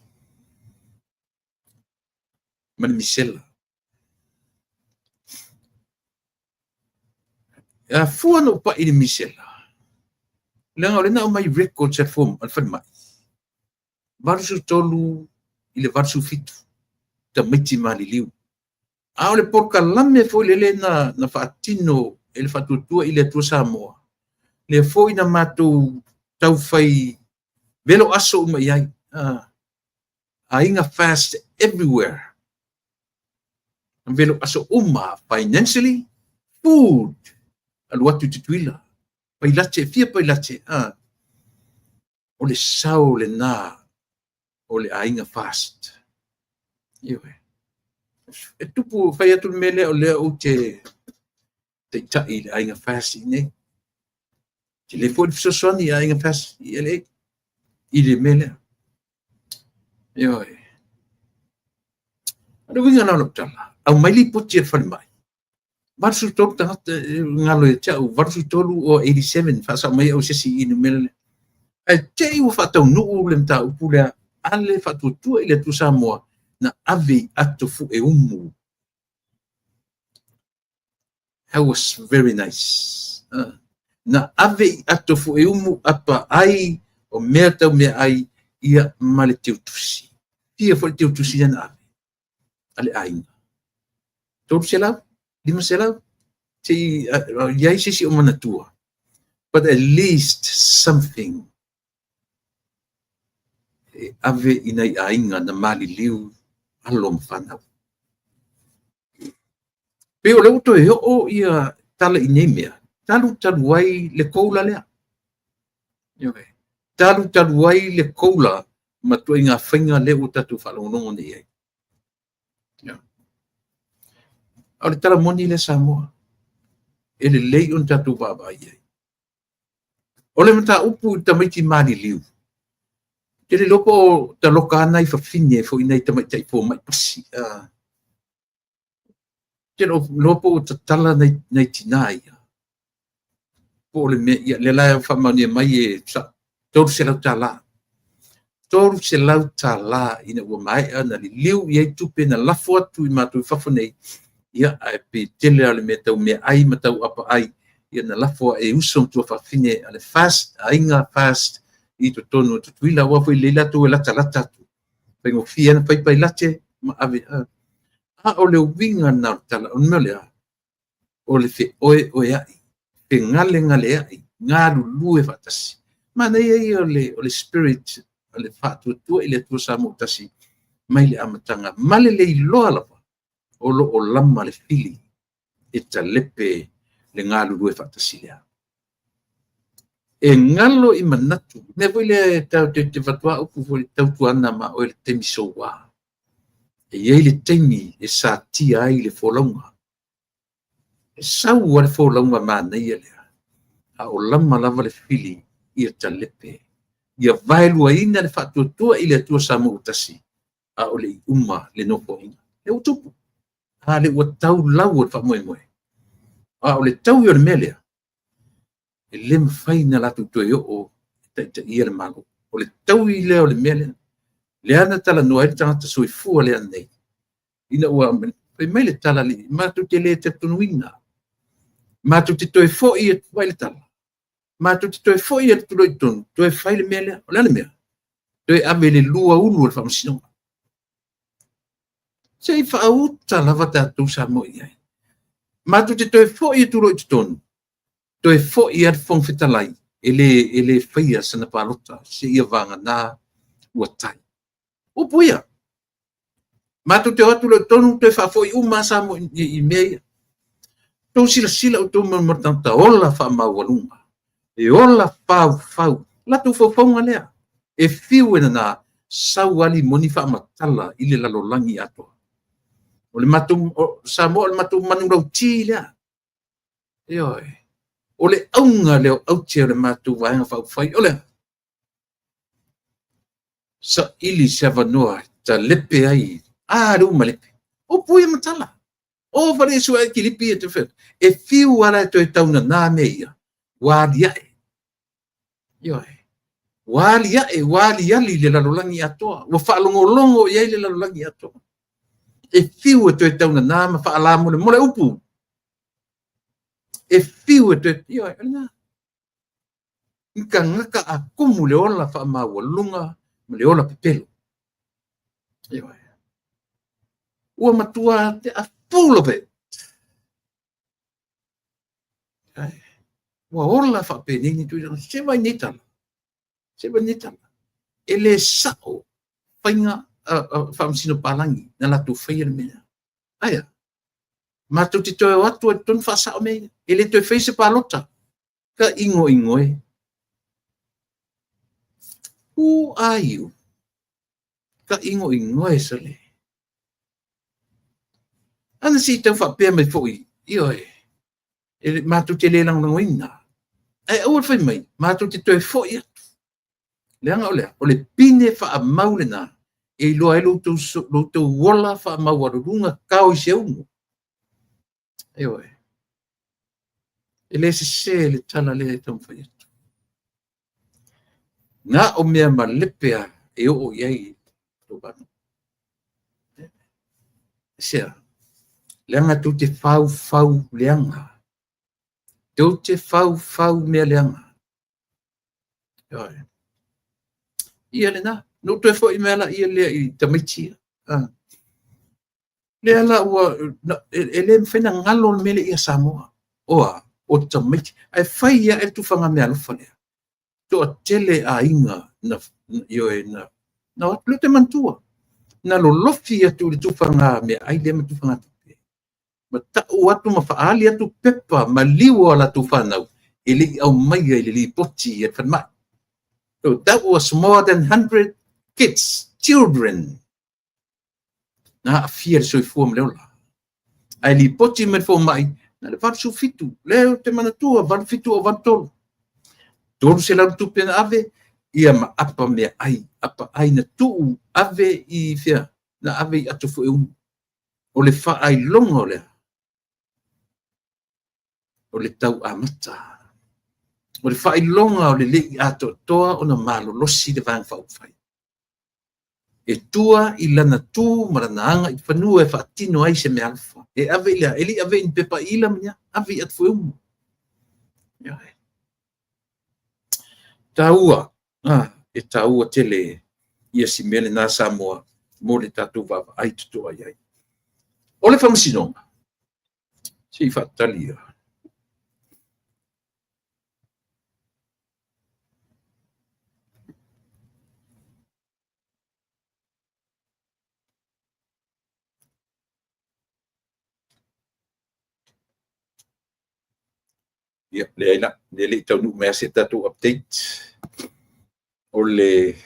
ma le misela. E afua na ou pai i le misela, leaga o lea na aumai records a le falemai, 83 i le 87 tamaiti maliliu. A o le polokalame foi lele na faatino e le Faatuatua i le Atua Samoa, lea foi na matou taufai velo aso uma i ai. Aiga Fast everywhere. Velo aso uma, financially, food, alu atu i Tutuila, pailate, fia pailate. O le sao lena o le Aiga Fast. Ioe. E tupu fai atu le mea lea o lea ou te taitai i le Aiga Fast i nei. Te le foi le fesoasoani i Aiga Fast i LA i le mea lea. Ioe. O le uiga na o lau tala, aumai lipoti a le falemai. 83 tagata galo ia te au, 83 o 87, faasao mai au se isi i numera lea. Ae te i ua faataunuu le mataupu lea a le Faatuatua i le Atua Samoa na ave i ato fue umu. That was very nice. Na ave i ato fue umu apa ai o mea tau mea ai ia ma le teutusi. Fia foi le teutusi lea na ave a le aiga. 300, 500, se i iai se isi o manatua. But at least something e ave i nai aiga na maliliu alo ma fanau. Pe o le ua toe oo ia tala i nei mea, talu talu ai le COLA lea. Ioe. Talu talu ai le COLA ma ituaiga faiga lea ua tatou faalogologo nei ai. A o le tala moni lea Samoa, e lelei ona tatou vaavaai ai. O le mataupu i tamaiti maliliu, te le iloa po o taloka lava nai fafine foi nai tamaitai fomai pasi. Te iloa po o tatala nai tina ia. Po o le mea, ia, lea la e faamaonia mai e $300. $300 ina ua maea na liliu i ai tupe na lafo atu i matou i fafo nei, ia, ae pe tele lava o le mea tau meaai ma tau apaai, ia na lafo e uso ma tuafafine a le Fast, Aiga Fast i totonu o Tutuila, aua foi lelei latou e latalata atu. Faigofie na fai pailate ma ave. A o le uiga na o le tala, o le mea lea, o le feoeoeai, fegalegaleai, galulue faatasi. Manaia ia o le spirit o le Faatuatua i le Atua Samoa tasi mai le amataga, ma le leiloa lava o lo o lama le fili e talepe le galulue faatasi lea. E galo i manatu, mea foi lea e tau te fatua upu foi tautuana ma oe le taimi soua. E i ai le taimi e satia ai le folauga. E sau le folauga manaia lea, a o lama lava le fili ia talepe. Ia vaeluaina le Faatuatua i le Atua Samoa tasi, a o le i uma le nofoaiga. E ua tupu. A le ua tau lau o le faamoemoe. A o le taui o le mea lea, e le mafai na latou toe oo e taitaia le Malo. O le taui lea o le mea lea. Lea na talanoa ai le tagata soifua lea nei. Ina ua fai mai le tala, matou te le talitonuina. Matou te toe foi atu vai le tala. Matou te toe foi atu loa i totonu, toe fai le mea lea. O le a le mea? Toe ave le lua ulu o le faamasinoga. Se i faauta lava tatou Samoa i ai. Matou te toe foi atu loa i totonu, toe foi a le Fofoga Fetalai. E le faia sana palota seia vagana ua tai. Upu ia. Matou te o atu loa i totonu toe faafoi uma lava Samoa i mea ia. Tou silasila outou ma tagata ola faamaualuga, e ola faufau, latou faufauga lea. E fiu e nana, sau lava limoni faamatala i le lalolagi atoa. O le matou, o Samoa o le matou manulauti lea. Ioe. O le auga lea o aute o le matou Vaega Faaupufai, o le a? Saili se avanoa e talepe ai, a lea ua malepe. Upu ia ma tala. O fale sue kilipi e te fai atu. E fiu lava la e toe taunana mea ia, ua aliae. Ioe. Ua aliae, ua aliali i le lalolagi atoa. Ua faalogologo i ai le lalolagi atoa. E fiu e toe taunana ma faalamolemole upu. E fiu e toe, ioe, o lena. Ni tagata a tumu le ola faamaualuga ma le ola pepelo. Ioe. Ua matua te a full of it. Ua ola faapenei ni tulaga. Se vai nei tala. Se vai nei tala. E le sao faiga faamasino palagi na latou faia le mea. Aia, matou te toe o atu ai totonu faasao mea ia. E le toe faia se palota. Ka igoigoe. Who are you? Ka igoigoe sole. Ana se i tau faapea mai foi, ioe, e matou te le lagolagoina. Ae aua le fai mai, matou te toe foi atu. Leaga o le a? O le pine faamau lena e iloa ai lo outou ola faamaualuluga kao i seuga. Ioe. E le sese le tala lea e taumafai atu. Na o mea malepe a e oo i ai lou vanu. Sea, leaga tou te faufau leaga. Tou te faufau mea leaga. Ioe. Ia lena. Na ou toe foi mai la ia lea i tamaiti ia. Ah. Lea la ua, e le mafai na galo le mea lea ia Samoa. Oa, o tamaiti. Ae fai ia e le tufaga meaalofa lea. Toatele aiga na, ioe, na, na o atu lea ou te manatua. Na lolofi atu i le tufaga meaai lea ma tufaga tupe. Ma tau atu ma faaali atu pepa maliu o a latou fanau e le i aumaia i le lipoti a le falemai. So that was more than 100 kids, children, na aafia le soifua ma le ola. Ae lipoti mai le fomai, na le 87, lea ou te manatua, 87 o 83. 300 tupe na ave, ia ma apa meaai, apa ai na tuu ave i fea, na ave i Atofueumu. O le faailoga o lea, o le tau amata. O le faailoga o le le i atoatoa ona malolosi le Vaega Faaupufai. E tua i lana tu ma lana aga i fanua e faatino ai se meaalofa. E ave i le a? E le i ave i ni pepa ila ma ni a, ave i Atufueumu. Ioe. Taua, ah, e taua tele ia si mea lena Samoa mo le tatou vaavaai totoa i ai. O le faamasinoga, se i faatali ia. Ia, leai la, lea le i taunuu mai lava se tatou update. O le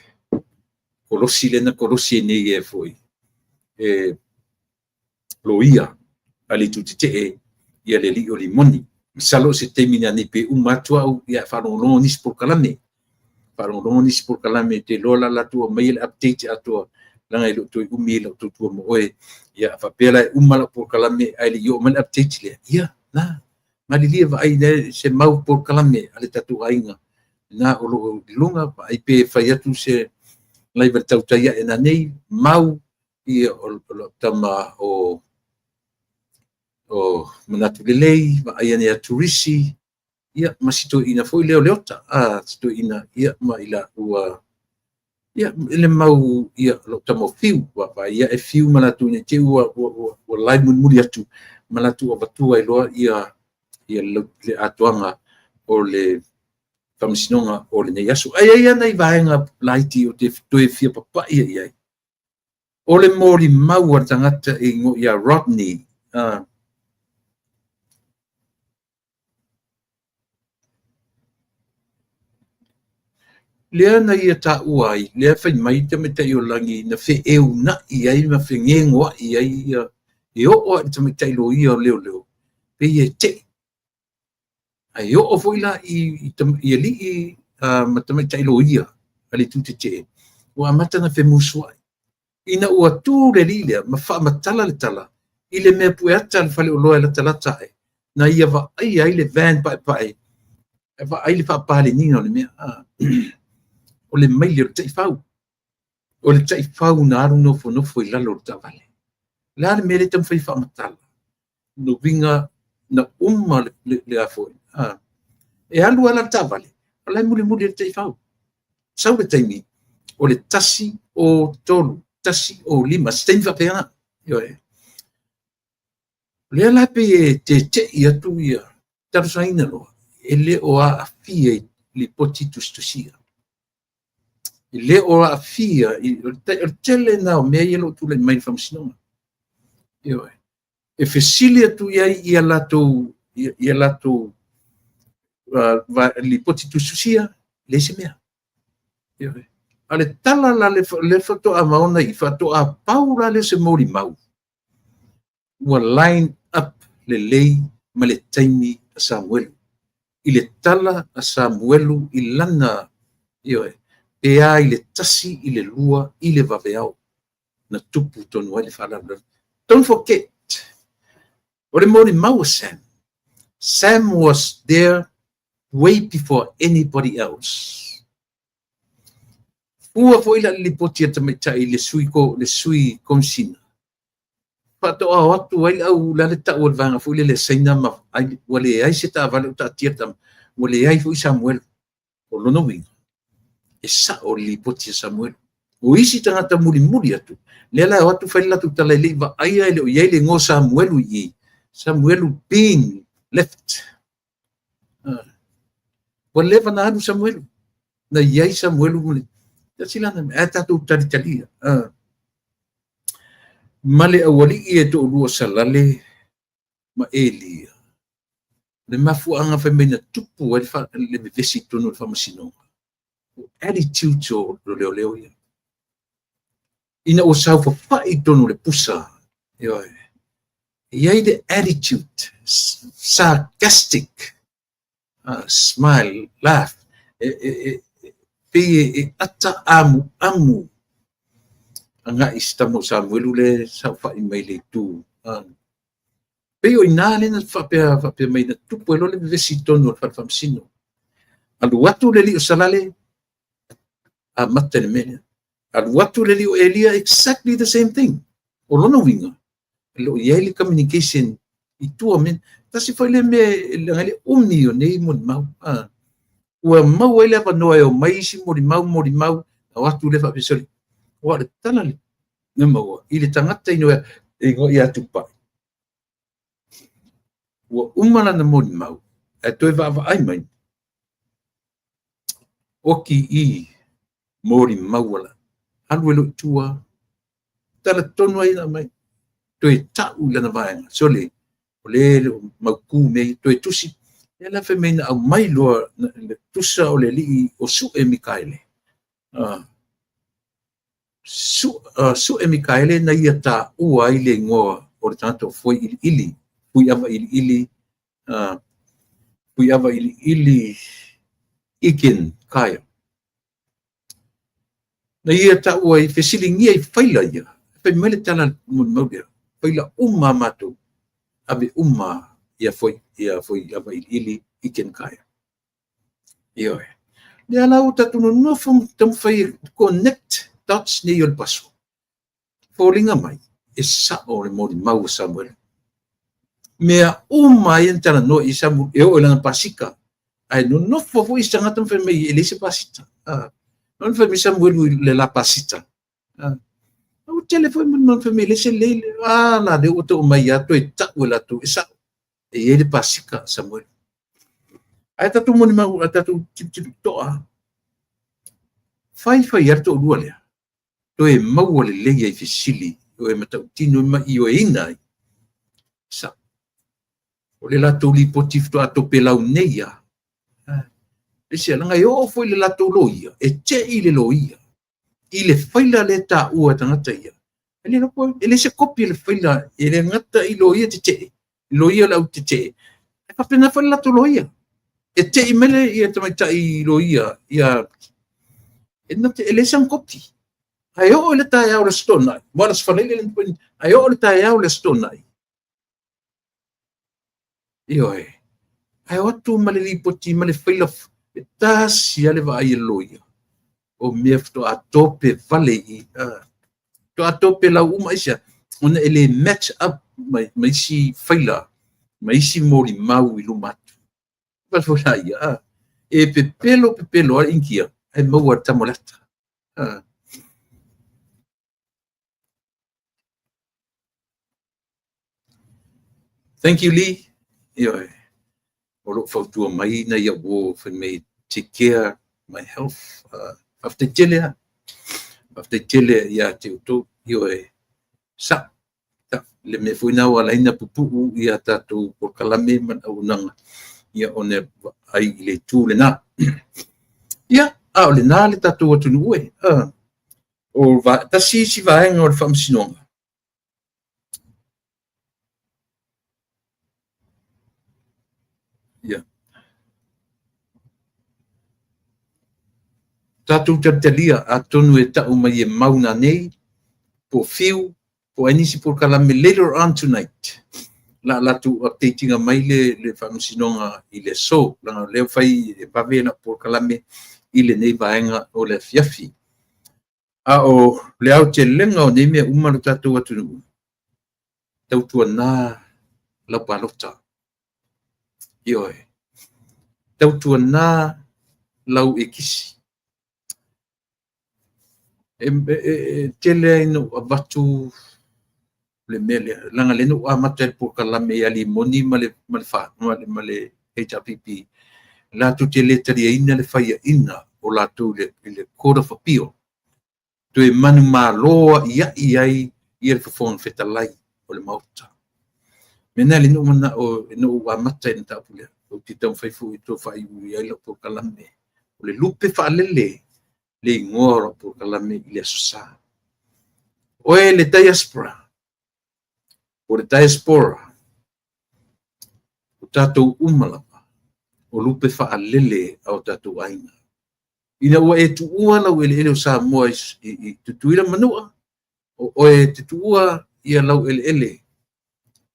kolosi lea na kolosi ai nei e foi e loia a le itu tetee ia le alii o Limoni. Masalo o se taimi nanei pe uma atu au, ia faalogologo nisi polokalame. Faalogologo nisi polokalame, te iloa la latou aumaia le update atoa, leaga e le o toe umi lau tautua ma oe. Ia, a faapea la e uma lau polokalame ae le i oo mai le update lea, ia, na, malilie vaai le se mau polokalame a le tatou aiga na o lo o i luga, vaai pe fai atu se live a le tautai ae nanei, mau ia o lau tama o Manatu Lelei, vaai ane ia Turisi, ia ma si toeaina foi lea o Leota, a si toeaina, ia ma i laua, ia le mau, ia lou tama o Fiu, vaai ia e Fiu ma latou nei te i ua live mulimuli atu ma latou avatua ai loa ia le atoaga o le Faamasinoga o lenei aso. Ae i ai lava nai vaega laiti ou te toe fia papai i ai. O le molimau a le tagata e igoa ia Rodney, lea na ia taua ai, lea fai mai le tamaitai o Lagi na feeuna'i ai ma fegegoa'i ai ia, e oo lava i le tamaitai loia o leoleo, pei e te'i. Ae oo foi la i alii ma tamaitai loia a le itu tetee, ua amata ona femusuai. Ina ua tu le alii lea ma faamatala le tala i le mea pueata a le faleoloa e latalata ae, na ia vaaia ai le van paepae, e vaai le faapaleniga o le mea. O le maile o le taifau. O le taifau na alu nofonofo i lalo o le taavale. O le a le mea lea e taumafai e faamatala? Lona uiga na uma le a foi. E alu lava la le taavale, o la e mulimuli ai le taifau. Sau le taimi, o le 1:03, 1:05, se taimi faapena. Ioe. O lea la pei e tete'i atu ia talosagaina loa, e le o aafia i lipoti tusitusia. E le o aafia, o le tele lena o mea ia o lo o tulai mai i le faamasinoga. Ioe. E fesili atu i ai ia latou lipoti tusitusia, leai se mea. Ioe. A o le tala la lea faatoa maona i, faatoa pau la lea o se molimau, ua line up lelei ma le taimi a Samuelu. I le tala a Samuelu i lana, ioe, pe a i le 1 i le 2 i le vaveao na tupu tonu ai le faalavelave. Don't forget, o le molimau a Sam, Sam was there way before anybody else. Fua foi la le lipoti a le tamaitai le sui, le sui komisina. Faatoa o atu ai le au la le tau o le vaega foi lele Saina ma ua leai se taavale o taatia tama, ua leai foi Samuelu. O lona uiga, e sa'o le lipoti a Samuelu. O isi tagata mulimuli atu, lea la e o atu fai le latou tala e le i vaaia e le o i ai le igoa o Samuelu i i. Samuelu being left. Ua leva na alu Samuelu. Na i ai Samuelu ma le tasi lana mea, ae tatou talitalia. Ma le aualii e toalua o Salale ma Elia. Le mafuaaga fai mai na tupu ai le vevesi i totonu o le faamasinoga. O attitudes o leoleo ia. Ina ua saofafai i totonu o le pusa, ioe, e i ai le attitude, sarcastic, smile, laugh, e pei e ata amuamu agai i si tama o Samuelu lea e saofai mai le itu. Pei o i ina lea na faapea mai na tupu ai loa le vevesi i totonu o le fale faamasino. Alu atu le alii o Salale, amata i le mea lea. Alu atu le alii o Elia, exactly the same thing. O lona uiga, e le o i ai le communication i tua o mea. Tasi foi le mea e leaga ai le umi o nei molimau. Ua maua ai le avanoa e omai isi molimau, molimau, o atu le faapea sole. Ua o le tala le maua i le tagata inoa e igoa ia Tupai. Ua uma lana molimau, ae toe vaavaai mai, oki i molimau ala, alu e loa i tua, tala tonu ai na mai, toe ta'u i lana vaega, sole, o le le o mautu mea ia, toe tusi, lea la fai mai na aumai loa le tusa o le alii o Su'e Mikaele. Su'e Mikaele na ia taua ai le igoa o le tagata o Foi Iliili, Fuiava Iliili, Fuiava Iliili Egan Kyle. Na ia taua ai, fesiligia i faila ia, fai mai le tala molimau lea, faila uma a matou, ave uma ia Foi, ia Fuiava Iliili Egan Kyle. Ioe. Lea la ua tatou nonofo ma taumafai e connect dots nei o le paso. Foliga mai, e sa'o le molimau a Samuelu. Mea uma ia na talanoa i Samuelu, e oo i lana pasika. Ae nonofo foi isi tagata ma fai mai e leai se pasita. Ona fai mai Samuelu i le la pasita. Ua tele foi molimau fai mai e leai se lei. La lea ua tau mai ia toe ta'u e latou e sa'o. E i ai le pasika a Samuelu. Ae tatou molimau, a tatou tilotilo totoa, fai fai lava le toalua lea, toe maua lelei ai fesili o e matautino ma ioeina ai. Sao. O le latou lipoti faatoa topelau nei lava. Aisea? Leaga e oo foi i le latou loia, e tei le loia i le faila lea e taua e tagata ia. E le iloa po e leai se kopi o le faila, e le gata i loia tetee, loia o le au tetee, e faapena foi le latou loia. E tei mai le ia tamaitai loia ia e leai sana kopi. Ae oo i le taeao o le Aso Toonai, aua o le Aso Faraile lea, ae oo i le taeao o le Aso Toonai, ioe, ae o atu ma le lipoti ma le faila, e tasi lava le vaai a le loia, o mea faatoa tope vale i i, faatoa tope lau uma. Aisea? Ona e le match up ma isi faila, ma isi molimau i luma atu. Ia, e pepelo pepelo lava Initia, ae maua e le tama o le ata. Thank you, Lee. Ioe. O lo o fautua mai nai au uo fai mai, take care my health. Faafetai tele lava. Faafetai tele ia te outou. Ioe. Sa. Le mea foi na ua ala ai ona pupuu ia tatou polokalame ma le auaunaga, ia ona ai i le itu lena. Ia, a o lena le tatou atunuu e. O tasi isi vaega o le faamasinoga, ia, tatou talitalia atonu e tau mai e mau nanei, po o fiu, po o ai nisi polokalame later on tonight. La latou update ina mai le faamasinoga i le aso, leaga o lea fai e vave lau polokalame i lenei vaega o le afiafi. A o le aotelega o nei mea uma le tatou atunuu, tautuana lau palota. Ioe. Tautuana lau ekisi. E tele ai na ou avatu le mea lea, leaga lea na ou amata i le polokalame ia Limoni ma le HRPP, latou te le taliaina le faiaina o latou i le Court of Appeal, toe manumalo aiai ai ia le Fofoga Fetalai o le Maota. Mea na lea na ou manao na ou amata i le mataupu lea, ou te taumafai foi e toe faaiuiu ai lau polokalame. O le lupe faalele le igoa o lau polokalame i le Aso Sa. Oe le diaspora, o le diaspora, o tatou uma lava, o lupe faalele a o tatou aiga. Ina ua e tuua lau eleele o Samoa i Tutuila ma Manua, o oe te tuua ia lau eleele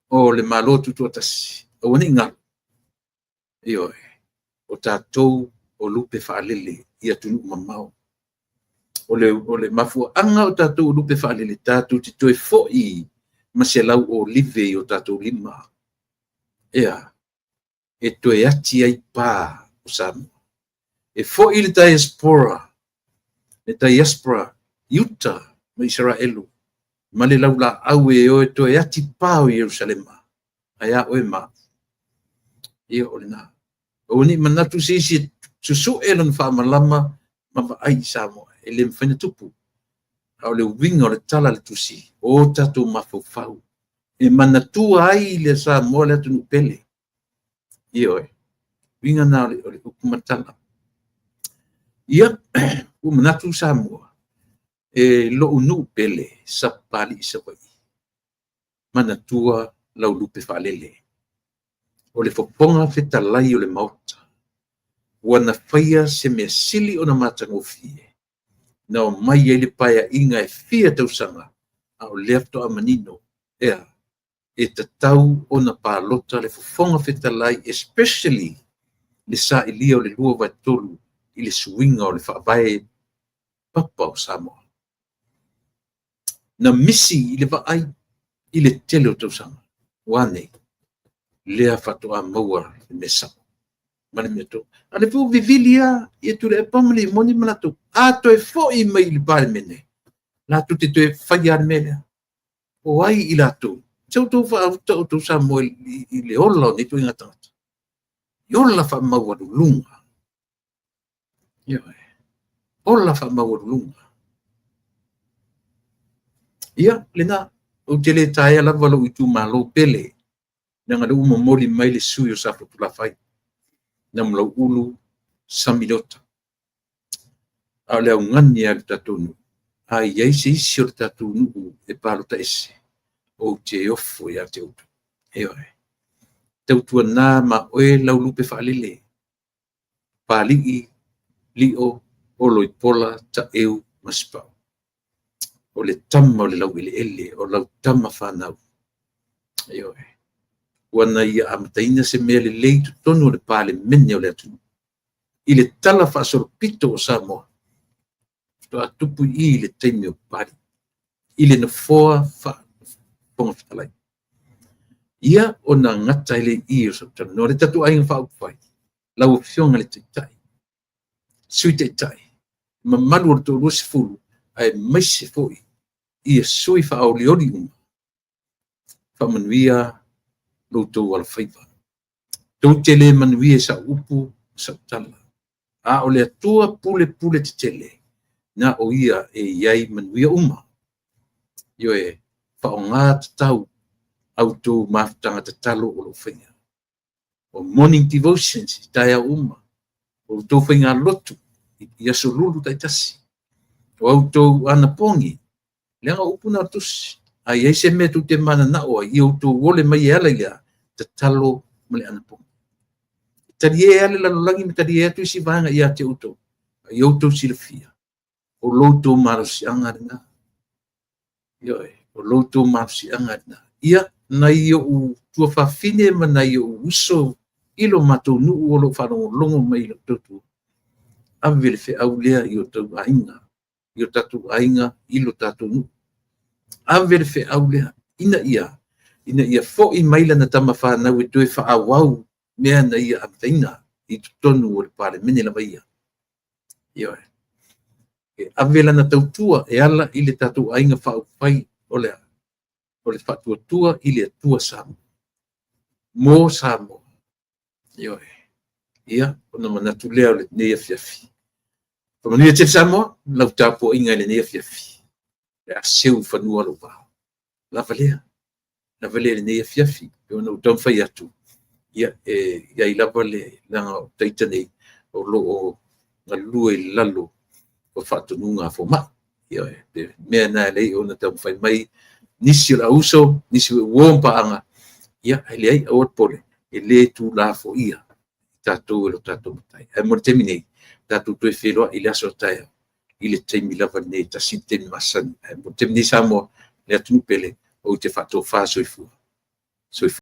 o le Malo Tutoatasi, aua ne i galo, ioe, o tatou o lupe faalele i atunuu mamao. O le mafuaaga o tatou o lupe faalele, tatou te toe foi ma se lau olive i o tatou lima. Ea, e toe ati ai pa o Samoa. E foi le diaspora, le diaspora i uta ma Isaraelu, ma le laulaau e o e toe ati pa o Ierusalema. Ae a oe ma au? Ia o lena. Aua ne i manatu se isi e susue lona faamalama ma vaai i Samoa. E le mafai ona tupu. A o le uiga o le tala a le Tusi, o tatou mafaufau e manatua ai le Samoa le atunuu pele. Ioe. Uiga na o le upu ma le tala. Ia, ua manatu Samoa, e lou nuu pele, Sapapalii Savaii, manatua lau lupe faalele. O le Fofoga Fetalai o le Maota, ua na faia se mea sili ona matagofie, na omai ai le paeaiga e fia tausaga, a o lea faatoa manino, ea, e tatau ona palota le Fofoga Fetalai, especially le sailia o le 2/3 i le suiga o le faavae papa o Samoa. Na misi i le vaai i le tele o tausaga, ua nei, lea faatoa maua le mea sao ma le mea tonu. A le ua vivili lava ia Tuilaepa ma Limoni ma latou, a toe foi mai i le Palemene, latou te toe faia lava le mea lea. O ai i latou? Se outou faauta outou Samoa i le ola o nei ituaiga tagata. I ola faamaualuluga. Ioe. Ola faamaualuluga. Ia, lena, ou te le taea lava lou itumalo pele, leaga o lea ua momoli mai le sui usufono o Safotulafai, Namulauulu Sami Leota. A o le augani lava i le tatou nuu, a i ai se isi o le tatou nuu e palota ese, ou te ofo ia te outou. Ioe. Tautuana ma oe lau lupe faalele, Papalii, Lio, Oloipola, Taeu ma Sipau. O le tama o le laueleele, o lau tama fanau. Ioe. Ua na ia amataina se mea lelei i totonu o le Palemene o le atunuu i le talafaasolopito o Samoa, faatoa tupu i i le taimi o Papalii, i le nofoa faa-Fofoga Fetalai. Ia ona gata ai lea i i o sau talanoa. Le tatou Aiga Faaupufai, lau Afioga i le Taitai, Sui Taitai, mamalu o le toa-20, aemaise foi ia sui faaolioli uma, faamanuia lo outou alofaiva. Tou te le manuia i sau upu ma sau tala, a o le Atua pulepule tetele, na o Ia e i ai manuia uma. Ioe, faaaoga tatau a outou mafutaga tatalo o lo o faia. O morning devotions i taeao uma, o outou faigalotu i aso Lulu taitasi, o a outou anapogi, leaga o upu na o le Tusi, a i ai se mea tou te mananao ai, ia outou ole mai e ala i le a? Tatalo ma le anapogi. E talie lava le lalolagi ma talie atu isi vaega ia te outou, a ia outou silafia, o lo outou malosiaga lena. Ioe, o lo outou malosiaga lena. Ia, nai ou tuafafine ma nai ou uso i lo matou nuu o lo o faalogologo mai i lau tautua, ave le feau lea i o outou aiga, i o tatou aiga i lo tatou nuu. Ave le feau lea ina ia foi mai lana tama fanau e toe faaauau mea na ia amataina i totonu o le Palemene lava ia. Ioe. E ave lana tautua e ala i le tatou Aiga Faaupufai o le a? O le Faatuatua i le Atua Samoa, mo Samoa. Ioe. Ia, ona manatu lea o lenei afiafi. Faamanuia tele Samoa i lau tapuaiga i lenei afiafi. O le a seu i fanua lou vaa. Lava lea, lava lea i lenei afiafi. E pei ona ou taumafai atu, ia, e i ai lava le, leaga o ita nei, o lo o galue i lalo o faatonuga a fomai. Ioe, le mea lena e ala ai ona taumafai mai nisi o le auuso, nisi foi o uo ma paaga, ia, ae leai, aua le popole, e le tuulafoaia tatou e lo tatou Matai. Ae mo le taimi nei, tatou toe feiloai i le aso a taeao i le taimi lava lenei, e tasi le taimi masani. Ae mo le taimi nei Samoa, le atunuu pele, ou te faatofa soifua. Soifua.